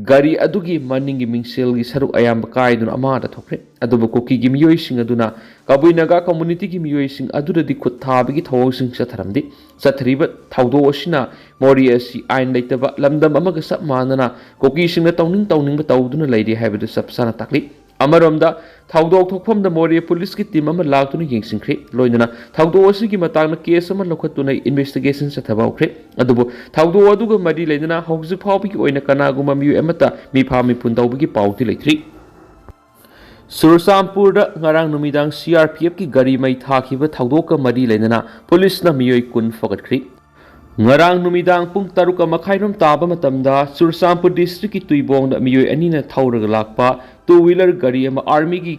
ꯒꯥꯔꯤ ꯑꯗꯨꯒꯤ ꯃꯅꯤꯡꯒꯤ ꯃꯤꯡꯁꯦꯜꯒꯤ ꯁꯔꯨꯛ ꯑꯌꯥꯝꯕ ꯀꯥꯏꯗꯨꯅ ꯑꯃꯥꯡꯗ ꯊꯣꯛꯈ꯭ꯔꯦ꯫ ꯑꯗꯨꯕꯨ ꯀꯨꯀꯤꯒꯤ ꯃꯤꯑꯣꯏꯁꯤꯡ ꯑꯗꯨꯅ ꯀꯕꯨꯏ ꯅꯥꯒꯥ community ꯒꯤ ꯃꯤꯑꯣꯏꯁꯤꯡ ꯑꯗꯨꯗꯗꯤ ꯈꯨꯠ ꯊꯥꯕꯒꯤ ꯊꯧꯑꯣꯡꯁꯤꯡ ꯆꯠꯊꯔꯝꯗꯦ꯫ ꯆꯠꯊꯔꯤꯕ ꯊꯧꯗꯣꯛ ꯑꯁꯤꯅ ꯃꯣꯔꯦ ꯑꯁꯤ ꯑꯥꯏꯟ ꯂꯩꯇꯕ ꯂꯝꯗꯝ ꯑꯃꯒ ꯆꯞ ꯃꯥꯟꯅꯅ ꯀꯨꯀꯤꯁꯤꯡꯅ ꯇꯧꯅꯤꯡ ꯇꯧꯅꯤꯡꯕ ꯇꯧꯗꯨꯅ ꯂꯩꯔꯤ ꯍꯥꯏꯕꯗꯨ ꯆꯞ ꯆꯥꯅ ꯇꯥꯛꯂꯤ꯫ ꯑꯃꯔꯣꯝꯗ, ꯊꯧꯗꯣꯛ ꯊꯣꯛꯐꯝꯗ ꯃꯣꯔꯦ ꯄꯨꯂꯤꯁꯀꯤ team ꯑꯃ ꯂꯥꯛꯇꯨꯅ ꯌꯦꯡꯁꯤꯟꯈ꯭ꯔꯦ꯫ ꯂꯣꯏꯅꯅ ꯊꯧꯗꯣꯛ ꯑꯁꯤꯒꯤ ꯃꯇꯥꯡꯗ case ꯑꯃ ꯂꯧꯈꯠꯇꯨꯅ investigation ꯆꯠꯊꯕ ꯍꯧꯈ꯭ꯔꯦ꯫ ꯑꯗꯨꯕꯨ ꯊꯧꯗꯣꯛ ꯑꯗꯨꯒ ꯃꯔꯤ ꯂꯩꯅꯅ ꯍꯧꯖꯤꯛ ꯐꯥꯎꯕꯒꯤ ꯑꯣꯏꯅ ꯀꯅꯥꯒꯨꯝꯕ ꯃꯤꯑꯣꯏ ꯑꯃꯠꯇ ꯃꯤꯐꯥ ꯃꯤꯄꯨꯟ ꯇꯧꯕꯒꯤ ꯄꯥꯎꯗꯤ ꯂꯩꯇ꯭ꯔꯤ꯫ ꯆꯨꯔꯆꯥꯟꯄꯨꯔꯗ ꯉꯔꯥꯡ ꯅꯨꯃꯤꯗꯥꯡ C R P F ꯀꯤ ꯒꯥꯔꯤ ꯃꯩ ꯊꯥꯈꯤꯕ ꯊꯧꯗꯣꯛꯀ ꯃꯔꯤ ꯂꯩꯅꯅ ꯄꯨꯂꯤꯁꯅ ꯃꯤꯑꯣꯏ ꯀꯨꯟ ꯐꯒꯠꯈ꯭ꯔꯤ꯫ ꯉꯔꯥꯡ ꯅꯨꯃꯤꯗꯥꯡ ꯄꯨꯡ ꯇꯔꯨꯛ ꯃꯈꯥꯏꯔꯣꯝ ꯇꯥꯕ ꯃꯇꯝꯗ ꯆꯨꯔꯆꯥꯟꯄꯨꯔ district ꯀꯤ ꯇꯨꯏꯕꯣꯡꯗ ꯃꯤꯑꯣꯏ ꯑꯅꯤꯅ ꯊꯧꯔꯒ ꯂꯥꯛꯄ two wheeler ꯒꯥꯔꯤ ꯑꯃ army ꯒꯤ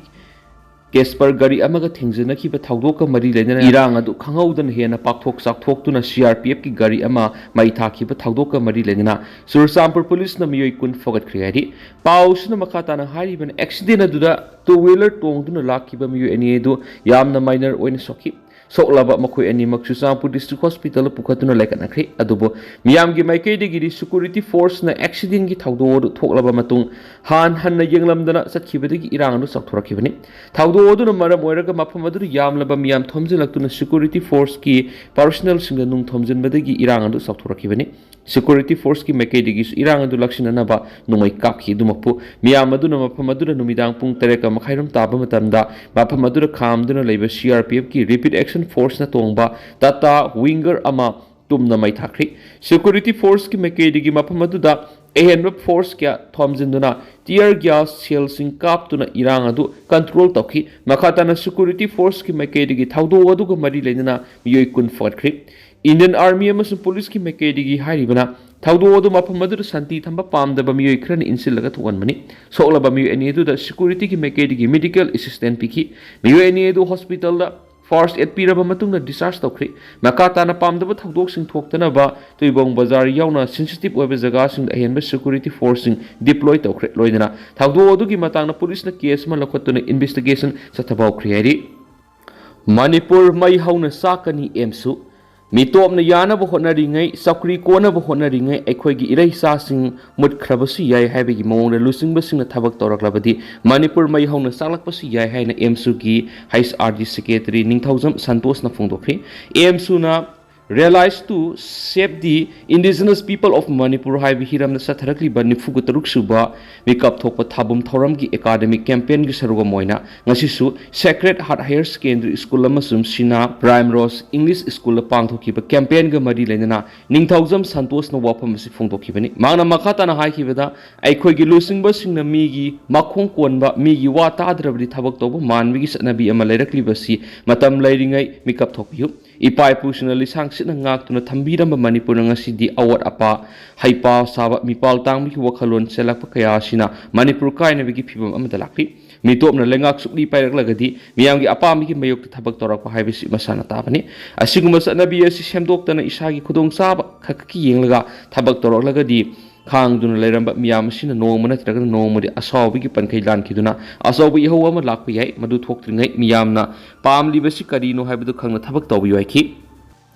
Casper ꯒꯥꯔꯤ ꯑꯃꯒ ꯊꯦꯡꯖꯤꯟꯅꯈꯤꯕ ꯊꯧꯗꯣꯛꯀ ꯃꯔꯤ ꯂꯩꯅꯅ ꯏꯔꯥꯡ ꯑꯗꯨ ꯈꯪꯍꯧꯗꯅ ꯍꯦꯟꯅ ꯄꯥꯛꯊꯣꯛ ꯆꯥꯎꯊꯣꯛꯇꯨꯅ C R P F ꯀꯤ ꯒꯥꯔꯤ ꯑꯃ ꯃꯩ ꯊꯥꯈꯤꯕ ꯊꯧꯗꯣꯛꯀ ꯃꯔꯤ ꯂꯩꯅꯅ ꯆꯨꯔꯆꯥꯟꯄꯨꯔ ꯄꯨꯂꯤꯁꯅ ꯃꯤꯑꯣꯏ ꯀꯨꯟ ꯐꯒꯠꯈ꯭ꯔꯦ ꯍꯥꯏꯔꯤ꯫ ꯄꯥꯎꯁꯤꯅ ꯃꯈꯥ ꯇꯥꯅ ꯍꯥꯏꯔꯤꯕꯅ, accident ꯑꯗꯨꯗ two wheeler ꯇꯣꯡꯗꯨꯅ ꯂꯥꯛꯈꯤꯕ ꯃꯤꯑꯣꯏ ꯑꯅꯤ ꯑꯗꯨ ꯌꯥꯝꯅ minor ꯑꯣꯏꯅ ꯁꯣꯛꯈꯤ꯫ ꯁꯣꯛꯂꯕ ꯃꯈꯣꯏ ꯑꯅꯤꯃꯛ ꯆꯨꯔꯆꯥꯟꯄꯨꯔ district hospital ꯗ ꯄꯨꯈꯠꯇꯨꯅ ꯂꯥꯏꯀꯠꯅꯈ꯭ꯔꯦ꯫ ꯑꯗꯨꯕꯨ ꯃꯤꯌꯥꯝꯒꯤ ꯃꯥꯏꯀꯩꯗꯒꯤꯗꯤ security force ꯅ accident ꯀꯤ ꯊꯧꯗꯣꯛ ꯑꯗꯨ ꯊꯣꯛꯂꯕ ꯃꯇꯨꯡ ꯍꯥꯟ ꯍꯟꯅ ꯌꯦꯡꯂꯝꯗꯅ ꯆꯠꯈꯤꯕꯗꯒꯤ ꯏꯔꯥꯡ ꯑꯗꯨ ꯆꯥꯎꯊꯣꯔꯛꯈꯤꯕꯅꯤ꯫ ꯊꯧꯗꯣꯛ ꯑꯗꯨꯅ ꯃꯔꯝ ꯑꯣꯏꯔꯒ ꯃꯐꯝ ꯑꯗꯨꯗ ꯌꯥꯝꯂꯕ ꯃꯤꯌꯥꯝ ꯊꯣꯝꯖꯤꯜꯂꯛꯇꯨꯅ security force ꯀꯤ personnel ꯁꯤꯡꯗ ꯅꯨꯡ ꯊꯣꯝꯖꯤꯟꯕꯗꯒꯤ ꯏꯔꯥꯡ ꯑꯗꯨ ꯆꯥꯎꯊꯣꯔꯛꯈꯤꯕꯅꯤ꯫ Security forceꯀꯤ ꯃꯥꯏꯀꯩꯗꯒꯤꯁꯨ ꯏꯔꯥꯡ ꯑꯗꯨ ꯂꯥꯛꯁꯤꯟꯅꯅꯕ ꯅꯣꯡꯃꯩ ꯀꯥꯞꯈꯤ꯫ ꯑꯗꯨꯃꯛꯄꯨ ꯃꯤꯌꯥꯝ ꯑꯗꯨꯅ ꯃꯐꯝ ꯑꯗꯨꯗ ꯅꯨꯃꯤꯗꯥꯡ ꯄꯨꯡ ꯇꯔꯦꯠꯀ ꯃꯈꯥꯏꯔꯣꯝ ꯇꯥꯕ ꯃꯇꯝꯗ ꯃꯐꯝ ꯑꯗꯨꯗ ꯈꯥꯝꯗꯨꯅ ꯂꯩꯕ CRPFꯀꯤ Rapid Action Forceꯅ ꯇꯣꯡꯕ Tata Winger ꯑꯃ ꯇꯨꯝꯅ ꯃꯩ ꯊꯥꯈ꯭ꯔꯤ꯫ Security forceꯀꯤ ꯃꯥꯏꯀꯩꯗꯒꯤ ꯃꯐꯝ ꯑꯗꯨꯗ ꯑꯍꯦꯟꯕ force ꯀꯌꯥ ꯊꯣꯝꯖꯤꯟꯗꯨꯅ tear gas shellꯁꯤꯡ ꯀꯥꯞꯇꯨꯅ ꯏꯔꯥꯡ ꯑꯗꯨ control ꯇꯧꯈꯤ꯫ ꯃꯈꯥ ꯇꯥꯅ security forceꯀꯤ ꯃꯥꯏꯀꯩꯗꯒꯤ ꯊꯧꯗꯣꯛ ꯑꯗꯨꯒ ꯃꯔꯤ ꯂꯩꯅꯅ ꯃꯤꯑꯣꯏ ꯀꯨꯟ ꯐꯒꯠꯈ꯭ꯔꯤ꯫ Indian Army ꯑꯃꯁꯨꯡ ꯄꯨꯂꯤꯁꯀꯤ ꯃꯥꯏꯀꯩꯗꯒꯤ ꯍꯥꯏꯔꯤꯕꯅ ꯊꯧꯗꯣꯛ ꯑꯗꯨ ꯃꯐꯝ ꯑꯗꯨꯗ ꯁꯥꯟꯇꯤ ꯊꯝꯕ ꯄꯥꯝꯗꯕ ꯃꯤꯑꯣꯏ ꯈꯔꯅ ꯏꯟꯁꯤꯜꯂꯒ ꯊꯣꯛꯍꯟꯕꯅꯤ꯫ ꯁꯣꯛꯂꯕ ꯃꯤꯑꯣꯏ ꯑꯅꯤ ꯑꯗꯨꯗ securityꯒꯤ ꯃꯥꯏꯀꯩꯗꯒꯤ medical assistance ꯄꯤꯈꯤ꯫ ꯃꯤꯑꯣꯏ ꯑꯅꯤ ꯑꯗꯨ hospitalꯗ first aid ꯄꯤꯔꯕ ꯃꯇꯨꯡꯗ discharge ꯇꯧꯈ꯭ꯔꯤ꯫ ꯃꯈꯥ ꯇꯥꯅ ꯄꯥꯝꯗꯕ ꯊꯧꯗꯣꯛꯁꯤꯡ ꯊꯣꯛꯇꯅꯕ ꯇꯨꯏꯕꯣꯡ ꯕꯖꯥꯔ ꯌꯥꯎꯅ sensitive ꯑꯣꯏꯕ ꯖꯒꯥꯁꯤꯡꯗ ꯑꯍꯦꯟꯕ security forceꯁꯤꯡ deploy ꯇꯧꯈ꯭ꯔꯦ꯫ ꯂꯣꯏꯅꯅ ꯊꯧꯗꯣꯛ ꯑꯗꯨꯒꯤ ꯃꯇꯥꯡꯗ ꯄꯨꯂꯤꯁꯅ case ꯑꯃ ꯂꯧꯈꯠꯇꯨꯅ investigation ꯆꯠꯊꯕ ꯍꯧꯈ꯭ꯔꯦ ꯍꯥꯏꯔꯤ꯫ ꯃꯅꯤꯄꯨꯔ ꯃꯩ ꯍꯧꯅ ꯆꯥꯛꯀꯅꯤ, ꯑꯦꯝꯁꯨ꯫ ꯃꯤꯇꯣꯞꯅ ꯌꯥꯅꯕ ꯍꯣꯠꯅꯔꯤꯉꯩ, ꯆꯧꯀ꯭ꯔꯤ ꯀꯣꯟꯅꯕ ꯍꯣꯠꯅꯔꯤꯉꯩ ꯑꯩꯈꯣꯏꯒꯤ ꯏꯔꯩꯆꯥꯁꯤꯡ ꯃꯨꯠꯈ꯭ꯔꯕꯁꯨ ꯌꯥꯏ ꯍꯥꯏꯕꯒꯤ ꯃꯑꯣꯡꯗ ꯂꯨꯆꯤꯡꯕꯁꯤꯡꯅ ꯊꯕꯛ ꯇꯧꯔꯛꯂꯕꯗꯤ ꯃꯅꯤꯄꯨꯔ ꯃꯩ ꯍꯧꯅ ꯆꯥꯛꯂꯛꯄꯁꯨ ꯌꯥꯏ ꯍꯥꯏꯅ ꯑꯦꯝꯁꯨꯒꯤ HRD secretary Ningthoujam ꯁꯟꯇꯣꯁꯅ ꯐꯣꯡꯗꯣꯛꯈ꯭ꯔꯤ꯫ ꯑꯦꯝꯁꯨꯅ Realize to Save the Indigenous People of Manipur ꯍꯥꯏꯕ ꯍꯤꯔꯝꯗ ꯆꯠꯊꯔꯛꯂꯤꯕ ꯅꯤꯐꯨꯒ ꯇꯔꯨꯛ ꯁꯨꯕ ꯃꯤꯀꯞ ꯊꯣꯛꯄ ꯊꯥꯕꯨꯝ ꯊꯧꯔꯝꯒꯤ academic campaignꯒꯤ ꯁꯔꯨꯛ ꯑꯃ ꯑꯣꯏꯅ ꯉꯁꯤꯁꯨ Sacred Heart Higher Secondary School ꯑꯃꯁꯨꯡ ꯁꯤꯅꯥ Primrose English Schoolꯗ ꯄꯥꯡꯊꯣꯛꯈꯤꯕ campaignꯒ ꯃꯔꯤ ꯂꯩꯅꯅ ꯅꯤꯡꯊꯧꯖꯝ ꯁꯟꯇꯣꯁꯅ ꯋꯥꯐꯝ ꯑꯁꯤ ꯐꯣꯡꯗꯣꯛꯈꯤꯕꯅꯤ꯫ ꯃꯍꯥꯛꯅ ꯃꯈꯥ ꯇꯥꯅ ꯍꯥꯏꯈꯤꯕꯗ, ꯑꯩꯈꯣꯏꯒꯤ ꯂꯨꯆꯤꯡꯕꯁꯤꯡꯅ ꯃꯤꯒꯤ ꯃꯈꯣꯡ ꯀꯣꯟꯕ, ꯃꯤꯒꯤ ꯋꯥ ꯇꯥꯗ꯭ꯔꯕꯗꯤ ꯊꯕꯛ ꯇꯧꯕ ꯃꯥꯟꯕꯒꯤ ꯆꯠꯅꯕꯤ ꯑꯃ ꯂꯩꯔꯛꯂꯤꯕꯁꯤ ꯃꯇꯝ ꯂꯩꯔꯤꯉꯩ ꯃꯤꯀꯞ ꯊꯣꯛꯄꯤꯌꯨ꯫ ꯏꯄꯥ ꯏꯄꯨꯁꯤꯡꯅ ꯂꯤꯁꯥꯡ ꯁꯤꯠꯅ ꯉꯥꯛꯇꯨꯅ ꯊꯝꯕꯤꯔꯝꯕ ꯃꯅꯤꯄꯨꯔꯅ ꯉꯁꯤꯗꯤ ꯑꯋꯥꯠ ꯑꯄꯥ, ꯍꯩꯄꯥ ꯁꯥꯕ, ꯃꯤꯄꯥꯜ ꯇꯥꯡꯕꯒꯤ ꯋꯥꯈꯜꯂꯣꯟ ꯆꯦꯜꯂꯛꯄ ꯀꯌꯥ ꯑꯁꯤꯅ ꯃꯅꯤꯄꯨꯔ ꯀꯥꯏꯅꯕꯒꯤ ꯐꯤꯕꯝ ꯑꯃꯗ ꯂꯥꯛꯂꯤ꯫ ꯃꯤꯇꯣꯞꯅ ꯂꯩꯉꯥꯛ ꯁꯨꯛꯂꯤ ꯄꯥꯏꯔꯛꯂꯒꯗꯤ ꯃꯤꯌꯥꯝꯒꯤ ꯑꯄꯥꯝꯕꯒꯤ ꯃꯥꯌꯣꯛꯇ ꯊꯕꯛ ꯇꯧꯔꯛꯄ ꯍꯥꯏꯕꯁꯤ ꯃꯁꯥꯅ ꯇꯥꯕꯅꯤ꯫ ꯑꯁꯤꯒꯨꯝꯕ ꯆꯠꯅꯕꯤ ꯑꯁꯤ ꯁꯦꯝꯗꯣꯛꯇꯅ ꯏꯁꯥꯒꯤ ꯈꯨꯗꯣꯡꯆꯥꯕ ꯈꯛꯀꯤ ꯌꯦꯡꯂꯒ ꯊꯕꯛ ꯇꯧꯔꯛꯂꯒꯗꯤ ꯈꯥꯡꯗꯨꯅ ꯂꯩꯔꯝꯕ ꯃꯤꯌꯥꯝ ꯑꯁꯤꯅ ꯅꯣꯡꯃ ꯅꯠꯇ꯭ꯔꯒ ꯅꯣꯡꯃꯗꯤ ꯑꯁꯥꯎꯕꯒꯤ ꯄꯟꯈꯩ ꯂꯥꯟꯈꯤꯗꯨꯅ ꯑꯆꯧꯕ ꯏꯍꯧ ꯑꯃ ꯂꯥꯛꯄ ꯌꯥꯏ꯫ ꯃꯗꯨ ꯊꯣꯛꯇ꯭ꯔꯤꯉꯩ ꯃꯤꯌꯥꯝꯅ ꯄꯥꯝꯂꯤꯕꯁꯤ ꯀꯔꯤꯅꯣ ꯍꯥꯏꯕꯗꯨ ꯈꯪꯅ ꯊꯕꯛ ꯇꯧꯕꯤꯌꯨ ꯍꯥꯏꯈꯤ꯫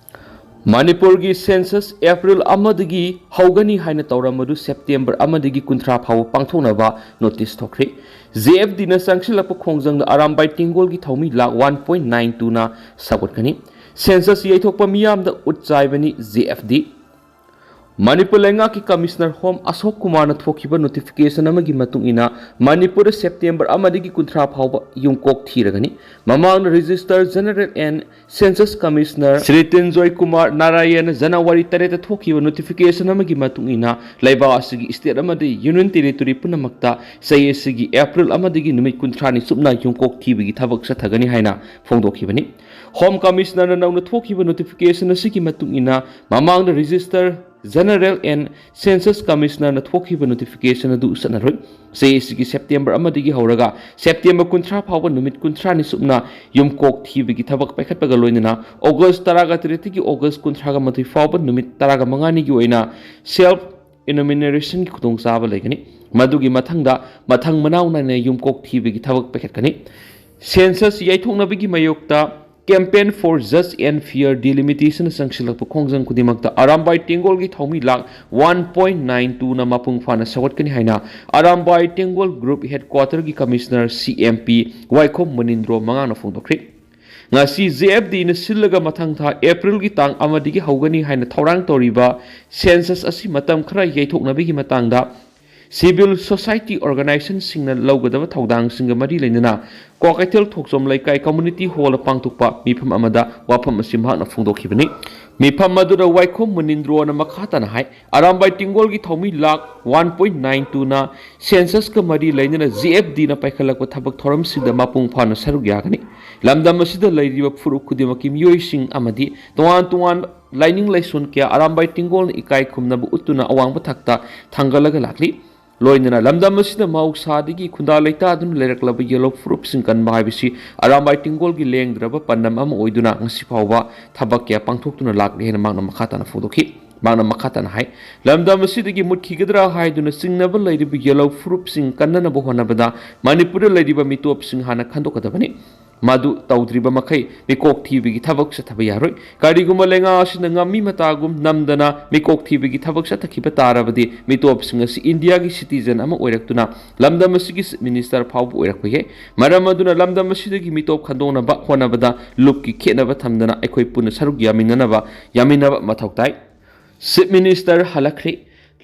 ꯃꯅꯤꯄꯨꯔꯒꯤ census April ꯑꯃꯗꯒꯤ ꯍꯧꯒꯅꯤ ꯍꯥꯏꯅ ꯇꯧꯔꯝꯕꯗꯨ September ꯑꯃꯗꯒꯤ ꯀꯨꯟꯊ꯭ꯔꯥ ꯐꯥꯎꯕ ꯄꯥꯡꯊꯣꯛꯅꯕ notice ꯊꯣꯛꯈ꯭ꯔꯦ꯫ JFDꯅ ꯆꯪꯁꯤꯜꯂꯛꯄ ꯈꯣꯡꯖꯪꯗ ꯑꯔꯥꯝꯕꯥꯏ ꯇꯦꯡꯒꯣꯜꯒꯤ ꯊꯧꯃꯤ lakh one point nine twoꯅ ꯁꯧꯒꯠꯀꯅꯤ꯫ Census ꯌꯩꯊꯣꯛꯄ ꯃꯤꯌꯥꯝꯗ ꯎꯠ ꯆꯥꯏꯕꯅꯤ JFD꯫ ꯃꯅꯤꯄꯨꯔ ꯂꯩꯉꯥꯛꯀꯤ ꯀꯃꯤꯁꯅꯔ ꯍꯣꯝ ꯑꯁꯣꯛ ꯀꯨꯃꯥꯔꯅ ꯊꯣꯛꯈꯤꯕ ꯅꯣꯇꯤꯐꯤꯀꯦꯁꯟ ꯑꯃꯒꯤ ꯃꯇꯨꯡ ꯏꯟꯅ, ꯃꯅꯤꯄꯨꯔꯗ ꯁꯦꯞꯇꯦꯝꯕꯔ ꯑꯃꯗꯒꯤ ꯀꯨꯟꯊ꯭ꯔꯥ ꯐꯥꯎꯕ ꯌꯨꯝꯀꯣꯛ ꯊꯤꯔꯒꯅꯤ꯫ ꯃꯃꯥꯡꯗ registrar general and census commissioner Shri ꯇꯦꯟꯖꯣꯏ ꯀꯨꯃꯥꯔ ꯅꯥꯔꯥꯌꯟꯅ ꯖꯅꯋꯥꯔꯤ ꯇꯔꯦꯠꯇ ꯊꯣꯛꯈꯤꯕ ꯅꯣꯇꯤꯐꯤꯀꯦꯁꯟ ꯑꯃꯒꯤ ꯃꯇꯨꯡ ꯏꯟꯅ, ꯂꯩꯕꯥꯛ ꯑꯁꯤꯒꯤ ꯁ꯭ꯇꯦꯠ ꯑꯃꯗꯤ ꯌꯨꯅꯤꯌꯟ ꯇꯦꯔꯤꯇꯣꯔꯤ ꯄꯨꯝꯅꯃꯛꯇ ꯆꯍꯤ ꯑꯁꯤꯒꯤ ꯑꯦꯄ꯭ꯔꯤꯜ ꯑꯃꯗꯒꯤ ꯅꯨꯃꯤꯠ ꯀꯨꯟꯊ꯭ꯔꯥꯅꯤ ꯆꯨꯞꯅ ꯌꯨꯝꯀꯣꯛ ꯊꯤꯕꯒꯤ ꯊꯕꯛ ꯆꯠꯊꯒꯅꯤ ꯍꯥꯏꯅ ꯐꯣꯡꯗꯣꯛꯈꯤꯕꯅꯤ꯫ ꯍꯣꯝ ꯀꯃꯤꯁꯅꯔꯅ ꯅꯧꯅ ꯊꯣꯛꯈꯤꯕ ꯅꯣꯇꯤꯐꯤꯀꯦꯁꯟ ꯑꯁꯤꯒꯤ ꯃꯇꯨꯡ ꯏꯟꯅ, ꯃꯃꯥꯡꯗ ꯔꯦꯖꯤꯁꯇꯔ ꯖꯦꯅꯔꯦꯜ ꯑꯦꯟ ꯁꯦꯟꯁꯁ ꯀꯃꯤꯁꯅꯔꯅ ꯊꯣꯛꯈꯤꯕ ꯅꯣꯇꯤꯐꯤꯀꯦꯁꯟ ꯑꯗꯨ ꯆꯠꯅꯔꯣꯏ꯫ ꯆꯍꯤ ꯑꯁꯤꯒꯤ ꯁꯦꯞꯇꯦꯝꯕꯔ ꯑꯃꯗꯒꯤ ꯍꯧꯔꯒ ꯁꯦꯞꯇꯦꯝꯕꯔ ꯀꯨꯟꯊ꯭ꯔꯥ ꯐꯥꯎꯕ ꯅꯨꯃꯤꯠ ꯀꯨꯟꯊ꯭ꯔꯥꯅꯤ ꯆꯨꯞꯅ ꯌꯨꯝꯀꯣꯛ ꯊꯤꯕꯒꯤ ꯊꯕꯛ ꯄꯥꯏꯈꯠꯄꯒ ꯂꯣꯏꯅꯅ, ꯑꯣꯒꯁ ꯇꯔꯥꯒ ꯇꯔꯦꯠꯇꯒꯤ ꯑꯣꯒꯁ ꯀꯨꯟꯊ꯭ꯔꯥꯒ ꯃꯥꯊꯣꯏ ꯐꯥꯎꯕ ꯅꯨꯃꯤꯠ ꯇꯔꯥꯒ ꯃꯉꯥꯅꯤꯒꯤ ꯑꯣꯏꯅ ꯁꯦꯜꯐ ꯏꯅꯣꯃꯤꯅꯦꯁꯟꯒꯤ ꯈꯨꯗꯣꯡꯆꯥꯕ ꯂꯩꯒꯅꯤ꯫ ꯃꯗꯨꯒꯤ ꯃꯊꯪꯗ ꯃꯊꯪ ꯃꯅꯥꯎ ꯅꯥꯏꯅ ꯌꯨꯝꯀꯣꯛ ꯊꯤꯕꯒꯤ ꯊꯕꯛ ꯄꯥꯏꯈꯠꯀꯅꯤ꯫ ꯁꯦꯟꯁꯁ ꯌꯩꯊꯣꯛꯅꯕꯒꯤ ꯃꯥꯌꯣꯛꯇ Campaign for Just and Fair Delimitation ꯆꯪꯁꯤꯜꯂꯛꯄ ꯈꯣꯡꯖꯪ ꯈꯨꯗꯤꯡꯃꯛꯇ ꯑꯔꯥꯝꯕꯥꯏ ꯇꯦꯡꯒꯣꯜꯒꯤ ꯊꯧꯃꯤ ꯂꯥꯛ ꯋꯥꯟ ꯄꯣꯏꯟ ꯅꯥꯏꯟ ꯇꯨꯅ ꯃꯄꯨꯡ ꯐꯥꯅ ꯁꯧꯒꯠꯀꯅꯤ ꯍꯥꯏꯅ ꯑꯔꯥꯝꯕꯥꯏ ꯇꯦꯡꯒꯣꯜ ꯒ꯭ꯔꯨꯞ ꯍꯦꯗꯀ꯭ꯋꯥꯇꯔꯒꯤ ꯀꯃꯤꯁꯅꯔ ꯁꯤ ꯑꯦꯝ ꯄꯤ ꯋꯥꯏꯈꯣꯝ ꯃꯨꯅꯤꯟꯗ꯭ꯔꯣ ꯃꯉꯥꯡꯅ ꯐꯣꯡꯗꯣꯛꯈ꯭ꯔꯦ꯫ ꯉꯁꯤ ꯖꯦ ꯑꯦꯐ ꯗꯤꯅ ꯁꯤꯜꯂꯒ ꯃꯊꯪ ꯊꯥ ꯑꯦꯄ꯭ꯔꯤꯜꯒꯤ ꯇꯥꯡ ꯑꯃꯗꯒꯤ ꯍꯧꯒꯅꯤ ꯍꯥꯏꯅ ꯊꯧꯔꯥꯡ ꯇꯧꯔꯤꯕ ꯁꯦꯟꯁꯁ ꯑꯁꯤ ꯃꯇꯝ ꯈꯔ ꯌꯩꯊꯣꯛꯅꯕꯒꯤ ꯃꯇꯥꯡꯗ ꯁꯤꯚꯤꯜ ꯁꯣꯁꯥꯏꯇꯤ ꯑꯣꯔꯒꯅꯥꯏꯖꯦꯁꯟꯁꯤꯡꯅ ꯂꯧꯒꯗꯕ ꯊꯧꯗꯥꯡꯁꯤꯡꯒ ꯃꯔꯤ ꯂꯩꯅꯅ ꯀ꯭ꯋꯥꯀꯩꯊꯦꯜ ꯊꯣꯛꯆꯣꯝ ꯂꯩꯀꯥꯏ ꯀꯝꯃꯨꯅꯤꯇꯤ ꯍꯣꯜꯗ ꯄꯥꯡꯊꯣꯛꯄ ꯃꯤꯐꯝ ꯑꯃꯗ ꯋꯥꯐꯝ ꯑꯁꯤ ꯃꯍꯥꯛꯅ ꯐꯣꯡꯗꯣꯛꯈꯤꯕꯅꯤ꯫ ꯃꯤꯐꯝ ꯑꯗꯨꯗ ꯋꯥꯏꯈꯣꯝ ꯃꯨꯅꯤꯟꯗ꯭ꯔꯣꯅ ꯃꯈꯥ ꯇꯥꯅ ꯍꯥꯏ, ꯑꯔꯥꯝꯕꯥꯏ ꯇꯦꯡꯒꯣꯜꯒꯤ ꯊꯧꯃꯤ ꯂꯥꯛ ꯋꯥꯟ ꯄꯣꯏꯟ ꯅꯥꯏꯟ ꯇꯨꯅ ꯁꯦꯟꯁꯁꯀ ꯃꯔꯤ ꯂꯩꯅꯅ ꯖꯤ ꯑꯦꯐ ꯗꯤꯅ ꯄꯥꯏꯈꯠꯂꯛꯄ ꯊꯕꯛ ꯊꯧꯔꯝꯁꯤꯡꯗ ꯃꯄꯨꯡ ꯐꯥꯅ ꯁꯔꯨꯛ ꯌꯥꯒꯅꯤ꯫ ꯂꯝꯗꯝ ꯑꯁꯤꯗ ꯂꯩꯔꯤꯕ ꯐꯨꯔꯨꯞ ꯈꯨꯗꯤꯡꯃꯛꯀꯤ ꯃꯤꯑꯣꯏꯁꯤꯡ ꯑꯃꯗꯤ ꯇꯣꯉꯥꯟ ꯇꯣꯉꯥꯟꯕ ꯂꯥꯏꯅꯤꯡ ꯂꯥꯏꯁꯣꯟ ꯀꯌꯥ ꯑꯔꯥꯝꯕꯥꯏ ꯇꯦꯡꯒꯣꯜꯅ ꯏꯀꯥꯏ ꯈꯨꯝꯅꯕ ꯎꯠꯇꯨꯅ ꯑꯋꯥꯡꯕ ꯊꯥꯛꯇ ꯊꯥꯡꯒꯠꯂꯒ ꯂꯥꯛꯂꯤ꯫ ꯂꯣꯏꯅꯅ ꯂꯝꯗꯝ ꯑꯁꯤꯗ ꯃꯍꯧꯁꯥꯗꯒꯤ ꯈꯨꯟꯗꯥ ꯂꯩꯇꯥꯗꯨꯅ ꯂꯩꯔꯛꯂꯕ ꯌꯦꯜꯍꯧ ꯐꯨꯔꯨꯞꯁꯤꯡ ꯀꯟꯕ ꯍꯥꯏꯕꯁꯤ ꯑꯔꯥꯝꯕꯥꯏ ꯇꯦꯡꯒꯣꯜꯒꯤ ꯂꯦꯡꯗ꯭ꯔꯕ ꯄꯥꯟꯗꯝ ꯑꯃ ꯑꯣꯏꯗꯨꯅ ꯉꯁꯤ ꯐꯥꯎꯕ ꯊꯕꯛ ꯀꯌꯥ ꯄꯥꯡꯊꯣꯛꯇꯨꯅ ꯂꯥꯛꯂꯤ ꯍꯥꯏꯅ ꯃꯍꯥꯛꯅ ꯃꯈꯥ ꯇꯥꯅ ꯐꯣꯡꯗꯣꯛꯈꯤ꯫ ꯃꯍꯥꯛꯅ ꯃꯈꯥ ꯇꯥꯅ ꯍꯥꯏ, ꯂꯝꯗꯝ ꯑꯁꯤꯗꯒꯤ ꯃꯨꯠꯈꯤꯒꯗ꯭ꯔꯥ ꯍꯥꯏꯗꯨꯅ ꯆꯤꯡꯅꯕ ꯂꯩꯔꯤꯕ ꯌꯦꯜꯍꯧ ꯐꯨꯔꯨꯞꯁꯤꯡ ꯀꯟꯅꯅꯕ ꯍꯣꯠꯅꯕꯗ ꯃꯅꯤꯄꯨꯔꯗ ꯂꯩꯔꯤꯕ ꯃꯤꯇꯣꯞꯁꯤꯡ ꯍꯥꯟꯅ ꯈꯟꯗꯣꯛꯀꯗꯕꯅꯤ꯫ ꯃꯗꯨ ꯇꯧꯗ꯭ꯔꯤꯕ ꯃꯈꯩ ꯃꯤꯀꯣꯛ ꯊꯤꯕꯒꯤ ꯊꯕꯛ ꯆꯠꯊꯕ ꯌꯥꯔꯣꯏ꯫ ꯀꯔꯤꯒꯨꯝꯕ ꯂꯩꯉꯥꯛ ꯑꯁꯤꯅ ꯉꯝꯃꯤ ꯃꯇꯥꯒꯨꯝ ꯅꯝꯗꯅ ꯃꯤꯀꯣꯛ ꯊꯤꯕꯒꯤ ꯊꯕꯛ ꯆꯠꯊꯈꯤꯕ ꯇꯥꯔꯕꯗꯤ, ꯃꯤꯇꯣꯞꯁꯤꯡ ꯑꯁꯤ ꯏꯟꯗꯤꯌꯥꯒꯤ ꯁꯤꯇꯤꯖꯟ ꯑꯃ ꯑꯣꯏꯔꯛꯇꯨꯅ ꯂꯝꯗꯝ ꯑꯁꯤꯒꯤ ꯆꯤꯐ ꯃꯤꯅꯤꯁꯇꯔ ꯐꯥꯎꯕ ꯑꯣꯏꯔꯛꯄ ꯌꯥꯏ꯫ ꯃꯔꯝ ꯑꯗꯨꯅ ꯂꯝꯗꯝ ꯑꯁꯤꯗꯒꯤ ꯃꯤꯇꯣꯞ ꯈꯟꯗꯣꯛꯅꯕ ꯍꯣꯠꯅꯕꯗ ꯂꯨꯞꯀꯤ ꯈꯦꯠꯅꯕ ꯊꯝꯗꯅ ꯑꯩꯈꯣꯏ ꯄꯨꯟꯅ ꯁꯔꯨꯛ ꯌꯥꯃꯤꯟꯅꯅꯕ, ꯌꯥꯃꯤꯟꯅꯕ ꯃꯊꯧ ꯇꯥꯏ꯫ Chief Minister ꯍꯜꯂꯛꯈ꯭ꯔꯦ꯫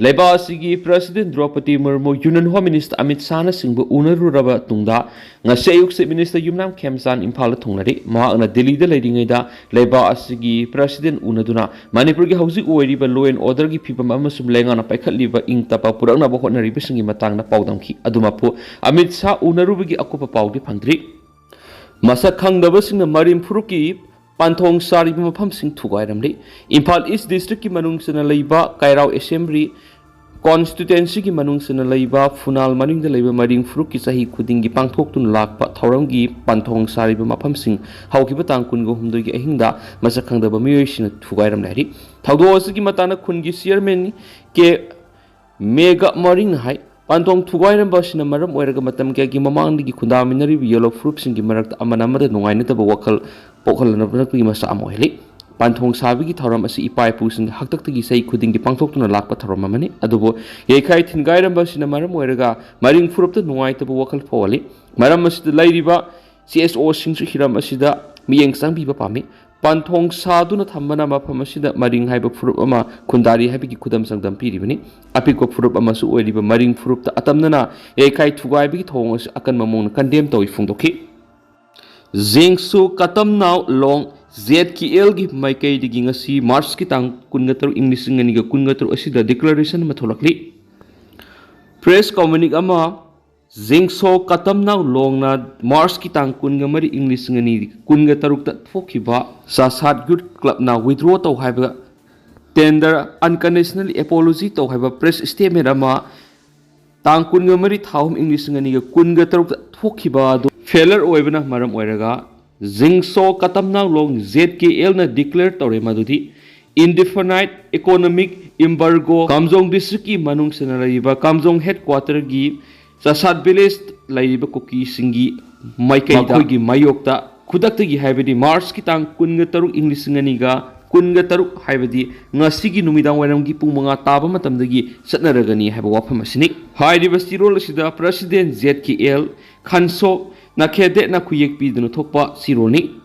ꯂꯩꯕꯥꯛ ꯑꯁꯤꯒꯤ President ꯗ꯭ꯔꯧꯄꯗꯤ ꯃꯨꯔꯃꯨ, Union Home Minister Amit ꯁꯥꯍꯅꯆꯤꯡꯕ ꯎꯅꯔꯨꯔꯕ ꯇꯨꯡꯗ, ꯉꯁꯤ ꯑꯌꯨꯛ Chief Minister ꯌꯨꯝꯅꯥꯝ ꯈꯦꯝꯆꯥꯟ ꯏꯝꯐꯥꯜꯗ ꯊꯨꯡꯂꯔꯤ꯫ ꯃꯍꯥꯛꯅ ꯗꯤꯜꯂꯤꯗ ꯂꯩꯔꯤꯉꯩꯗ ꯂꯩꯕꯥꯛ ꯑꯁꯤꯒꯤ President ꯎꯅꯗꯨꯅ ꯃꯅꯤꯄꯨꯔꯒꯤ ꯍꯧꯖꯤꯛ ꯑꯣꯏꯔꯤꯕ law and order ꯒꯤ ꯐꯤꯕꯝ ꯑꯃꯁꯨꯡ ꯂꯩꯉꯥꯛꯅ ꯄꯥꯏꯈꯠꯂꯤꯕ ꯏꯪ ꯇꯞꯄ ꯄꯨꯔꯛꯅꯕ ꯍꯣꯠꯅꯔꯤꯕꯁꯤꯡꯒꯤ ꯃꯇꯥꯡꯗ ꯄꯥꯎꯗꯝꯈꯤ꯫ ꯑꯗꯨꯃꯛꯄꯨ ꯑꯃꯤꯠ ꯁꯥꯍ ꯎꯅꯔꯨꯕꯒꯤ ꯑꯀꯨꯞꯄ ꯄꯥꯎꯗꯤ ꯐꯪꯗ꯭ꯔꯤ꯫ ꯃꯁꯛ ꯈꯪꯗꯕꯁꯤꯡꯅ ꯃꯔꯤꯡ ꯐꯨꯔꯨꯞꯀꯤ ꯄꯥꯟꯊꯣꯡ ꯆꯥꯔꯤꯕ ꯃꯐꯝꯁꯤꯡ ꯊꯨꯒꯥꯏꯔꯝꯂꯤ꯫ ꯏꯝꯐꯥꯜ East District ꯀꯤ ꯃꯅꯨꯡ ꯆꯟꯅ ꯂꯩꯕ ꯀꯩꯔꯥꯎ Assembly Constituency ꯒꯤ ꯃꯅꯨꯡ ꯆꯟꯅ ꯂꯩꯕ ꯐꯨꯅꯥꯜ ꯃꯅꯤꯡꯗ ꯂꯩꯕ ꯃꯔꯤꯡ ꯐꯨꯔꯨꯞꯀꯤ ꯆꯍꯤ ꯈꯨꯗꯤꯡꯒꯤ ꯄꯥꯡꯊꯣꯛꯇꯨꯅ ꯂꯥꯛꯄ ꯊꯧꯔꯝꯒꯤ ꯄꯥꯟꯊꯣꯡ ꯆꯥꯔꯤꯕ ꯃꯐꯝꯁꯤꯡ ꯍꯧꯈꯤꯕ ꯇꯥꯡ ꯀꯨꯟꯒ ꯍꯨꯝꯗꯣꯏꯒꯤ ꯑꯍꯤꯡꯗ ꯃꯁꯛ ꯈꯪꯗꯕ ꯃꯤꯑꯣꯏꯁꯤꯡꯅ ꯊꯨꯒꯥꯏꯔꯝꯂꯦ ꯍꯥꯏꯔꯤ꯫ ꯊꯧꯗꯣꯛ ꯑꯁꯤꯒꯤ ꯃꯇꯥꯡꯗ ꯈꯨꯟꯒꯤ Chairman ꯀꯦ ꯃꯦꯒ ꯃꯔꯤꯡꯅ ꯍꯥꯏ, ꯄꯥꯟꯊꯣꯡ ꯊꯨꯒꯥꯏꯔꯝꯕ ꯑꯁꯤꯅ ꯃꯔꯝ ꯑꯣꯏꯔꯒ ꯃꯇꯝ ꯀꯌꯥꯒꯤ ꯃꯃꯥꯡꯗꯒꯤ ꯈꯨꯟꯗꯥꯃꯤꯟꯅꯔꯤꯕ ꯌꯦꯜꯂꯣ ꯐꯨꯔꯨꯞꯁꯤꯡꯒꯤ ꯃꯔꯛꯇ ꯑꯃꯅ ꯑꯃꯗ ꯅꯨꯡꯉꯥꯏꯅꯗꯕ ꯋꯥꯈꯜ ꯄꯣꯛꯍꯜꯂꯛꯄꯒꯤ ꯃꯆꯥꯛ ꯑꯃ ꯑꯣꯏꯍꯜꯂꯤ꯫ ꯄꯥꯟꯊꯣꯡ ꯁꯥꯕꯒꯤ ꯊꯧꯔꯝ ꯑꯁꯤ ꯏꯄꯥ ꯏꯄꯨꯁꯤꯡꯒꯤ ꯍꯥꯛꯇꯛꯇꯒꯤ ꯆꯍꯤ ꯈꯨꯗꯤꯡꯒꯤ ꯄꯥꯡꯊꯣꯛꯇꯨꯅ ꯂꯥꯛꯄ ꯊꯧꯔꯝ ꯑꯃꯅꯤ꯫ ꯑꯗꯨꯕꯨ ꯌꯩꯈꯥꯏ ꯊꯤꯟꯒꯥꯏꯔꯝꯕ ꯑꯁꯤꯅ ꯃꯔꯝ ꯑꯣꯏꯔꯒ ꯃꯔꯤꯡ ꯐꯨꯔꯨꯞꯇ ꯅꯨꯡꯉꯥꯏꯇꯕ ꯋꯥꯈꯜ ꯐꯥꯎꯍꯜꯂꯤ꯫ ꯃꯔꯝ ꯑꯁꯤꯗ ꯂꯩꯔꯤꯕ C S O ꯁꯤꯡꯁꯨ ꯍꯤꯔꯝ ꯑꯁꯤꯗ ꯃꯤꯠꯌꯦꯡ ꯆꯪꯕꯤꯕ ꯄꯥꯝꯃꯤ꯫ ꯄꯥꯟꯊꯣꯡ ꯁꯥꯗꯨꯅ ꯊꯝꯕꯅ ꯃꯐꯝ ꯑꯁꯤꯗ ꯃꯔꯤꯡ ꯍꯥꯏꯕ ꯐꯨꯔꯨꯞ ꯑꯃ ꯈꯨꯟꯗꯥꯔꯤ ꯍꯥꯏꯕꯒꯤ ꯈꯨꯗꯝ ꯆꯥꯡꯗꯝ ꯄꯤꯔꯤꯕꯅꯤ꯫ ꯑꯄꯤꯛꯄ ꯐꯨꯔꯨꯞ ꯑꯃꯁꯨ ꯑꯣꯏꯔꯤꯕ ꯃꯔꯤꯡ ꯐꯨꯔꯨꯞꯇ ꯑꯇꯝꯅꯅ ꯌꯩꯈꯥꯏ ꯊꯨꯒꯥꯏꯕꯒꯤ ꯊꯧꯑꯣꯡ ꯑꯁꯤ ꯑꯀꯟꯕ ꯃꯑꯣꯡꯗ condemn ꯇꯧꯏ ꯐꯣꯡꯗꯣꯛꯈꯤ꯫ ꯖꯦꯡꯁꯣ ꯀꯇꯝꯅꯥꯎ ꯂꯣꯡ Z K L ꯒꯤ ꯃꯥꯏꯀꯩꯗꯒꯤ ꯉꯁꯤ March ꯀꯤ ꯇꯥꯡ ꯀꯨꯟꯒ ꯇꯔꯨꯛ ꯏꯪ ꯂꯤꯁꯤꯡ ꯑꯅꯤꯒ ꯀꯨꯟꯒ ꯇꯔꯨꯛ ꯑꯁꯤꯗ declaration ꯑꯃ ꯊꯣꯛꯂꯛꯂꯤ꯫ Press communique ꯑꯃ ꯖꯦꯡꯁꯣ ꯀꯇꯝꯅꯥꯎ ꯂꯣꯡꯅ March ꯀꯤ ꯇꯥꯡ ꯀꯨꯟꯒ ꯃꯔꯤ ꯏꯪ ꯂꯤꯁꯤꯡ ꯑꯅꯤ ꯀꯨꯟꯒ ꯇꯔꯨꯛꯇ ꯊꯣꯛꯈꯤꯕ ꯆꯥꯁꯥꯠ Youth Club ꯅ withdraw ꯇꯧ ꯍꯥꯏꯕ tender unconditionally apology ꯇꯧ ꯍꯥꯏꯕ press statement ꯑꯃ ꯇꯥꯡ ꯀꯨꯟꯒ ꯃꯔꯤ ꯊꯥ ꯑꯍꯨꯝ ꯏꯪ ꯂꯤꯁꯤꯡ ꯑꯅꯤꯒ ꯀꯨꯟꯒ ꯇꯔꯨꯛꯇ ꯊꯣꯛꯈꯤꯕ ꯑꯗꯨ failure ꯑꯣꯏꯕꯅ ꯃꯔꯝ ꯑꯣꯏꯔꯒ ꯖꯤꯡꯁꯣ ꯀꯇꯝꯅꯥꯡꯂꯣꯡ Z K L ꯅ declare ꯇꯧꯔꯦ꯫ ꯃꯗꯨꯗꯤ indefinite economic embargo ꯀꯥꯝꯖꯣꯡ district ꯀꯤ ꯃꯅꯨꯡ ꯆꯟꯅ ꯂꯩꯔꯤꯕ ꯀꯥꯝꯖꯣꯡ headquarter ꯒꯤ ꯆꯥꯁꯥꯠ village ꯂꯩꯔꯤꯕ ꯀꯨꯀꯤꯁꯤꯡꯒꯤ ꯃꯥꯏꯀꯩꯗ ꯃꯈꯣꯏꯒꯤ ꯃꯥꯌꯣꯛꯇ ꯈꯨꯗꯛꯇꯒꯤ, ꯍꯥꯏꯕꯗꯤ March ꯀꯤ ꯇꯥꯡ ꯀꯨꯟꯒ ꯇꯔꯨꯛ ꯏꯪ ꯂꯤꯁꯤꯡ ꯑꯅꯤꯒ ꯀꯨꯟꯒ ꯇꯔꯨꯛ, ꯍꯥꯏꯕꯗꯤ ꯉꯁꯤꯒꯤ ꯅꯨꯃꯤꯗꯥꯡ ꯋꯥꯏꯔꯝꯒꯤ ꯄꯨꯡ ꯃꯉꯥ ꯇꯥꯕ ꯃꯇꯝꯗꯒꯤ ꯆꯠꯅꯔꯒꯅꯤ ꯍꯥꯏꯕ ꯋꯥꯐꯝ ꯑꯁꯤꯅꯤ꯫ ꯍꯥꯏꯔꯤꯕ ꯆꯤꯔꯣꯜ ꯑꯁꯤꯗ President Z K L ꯈꯟꯁꯣꯛ ꯅꯥꯈꯦꯗꯦꯠꯅ ꯈꯨꯌꯦꯛ ꯄꯤꯗꯨꯅ ꯊꯣꯛꯄ ꯆꯤꯔꯣꯜꯅꯤ꯫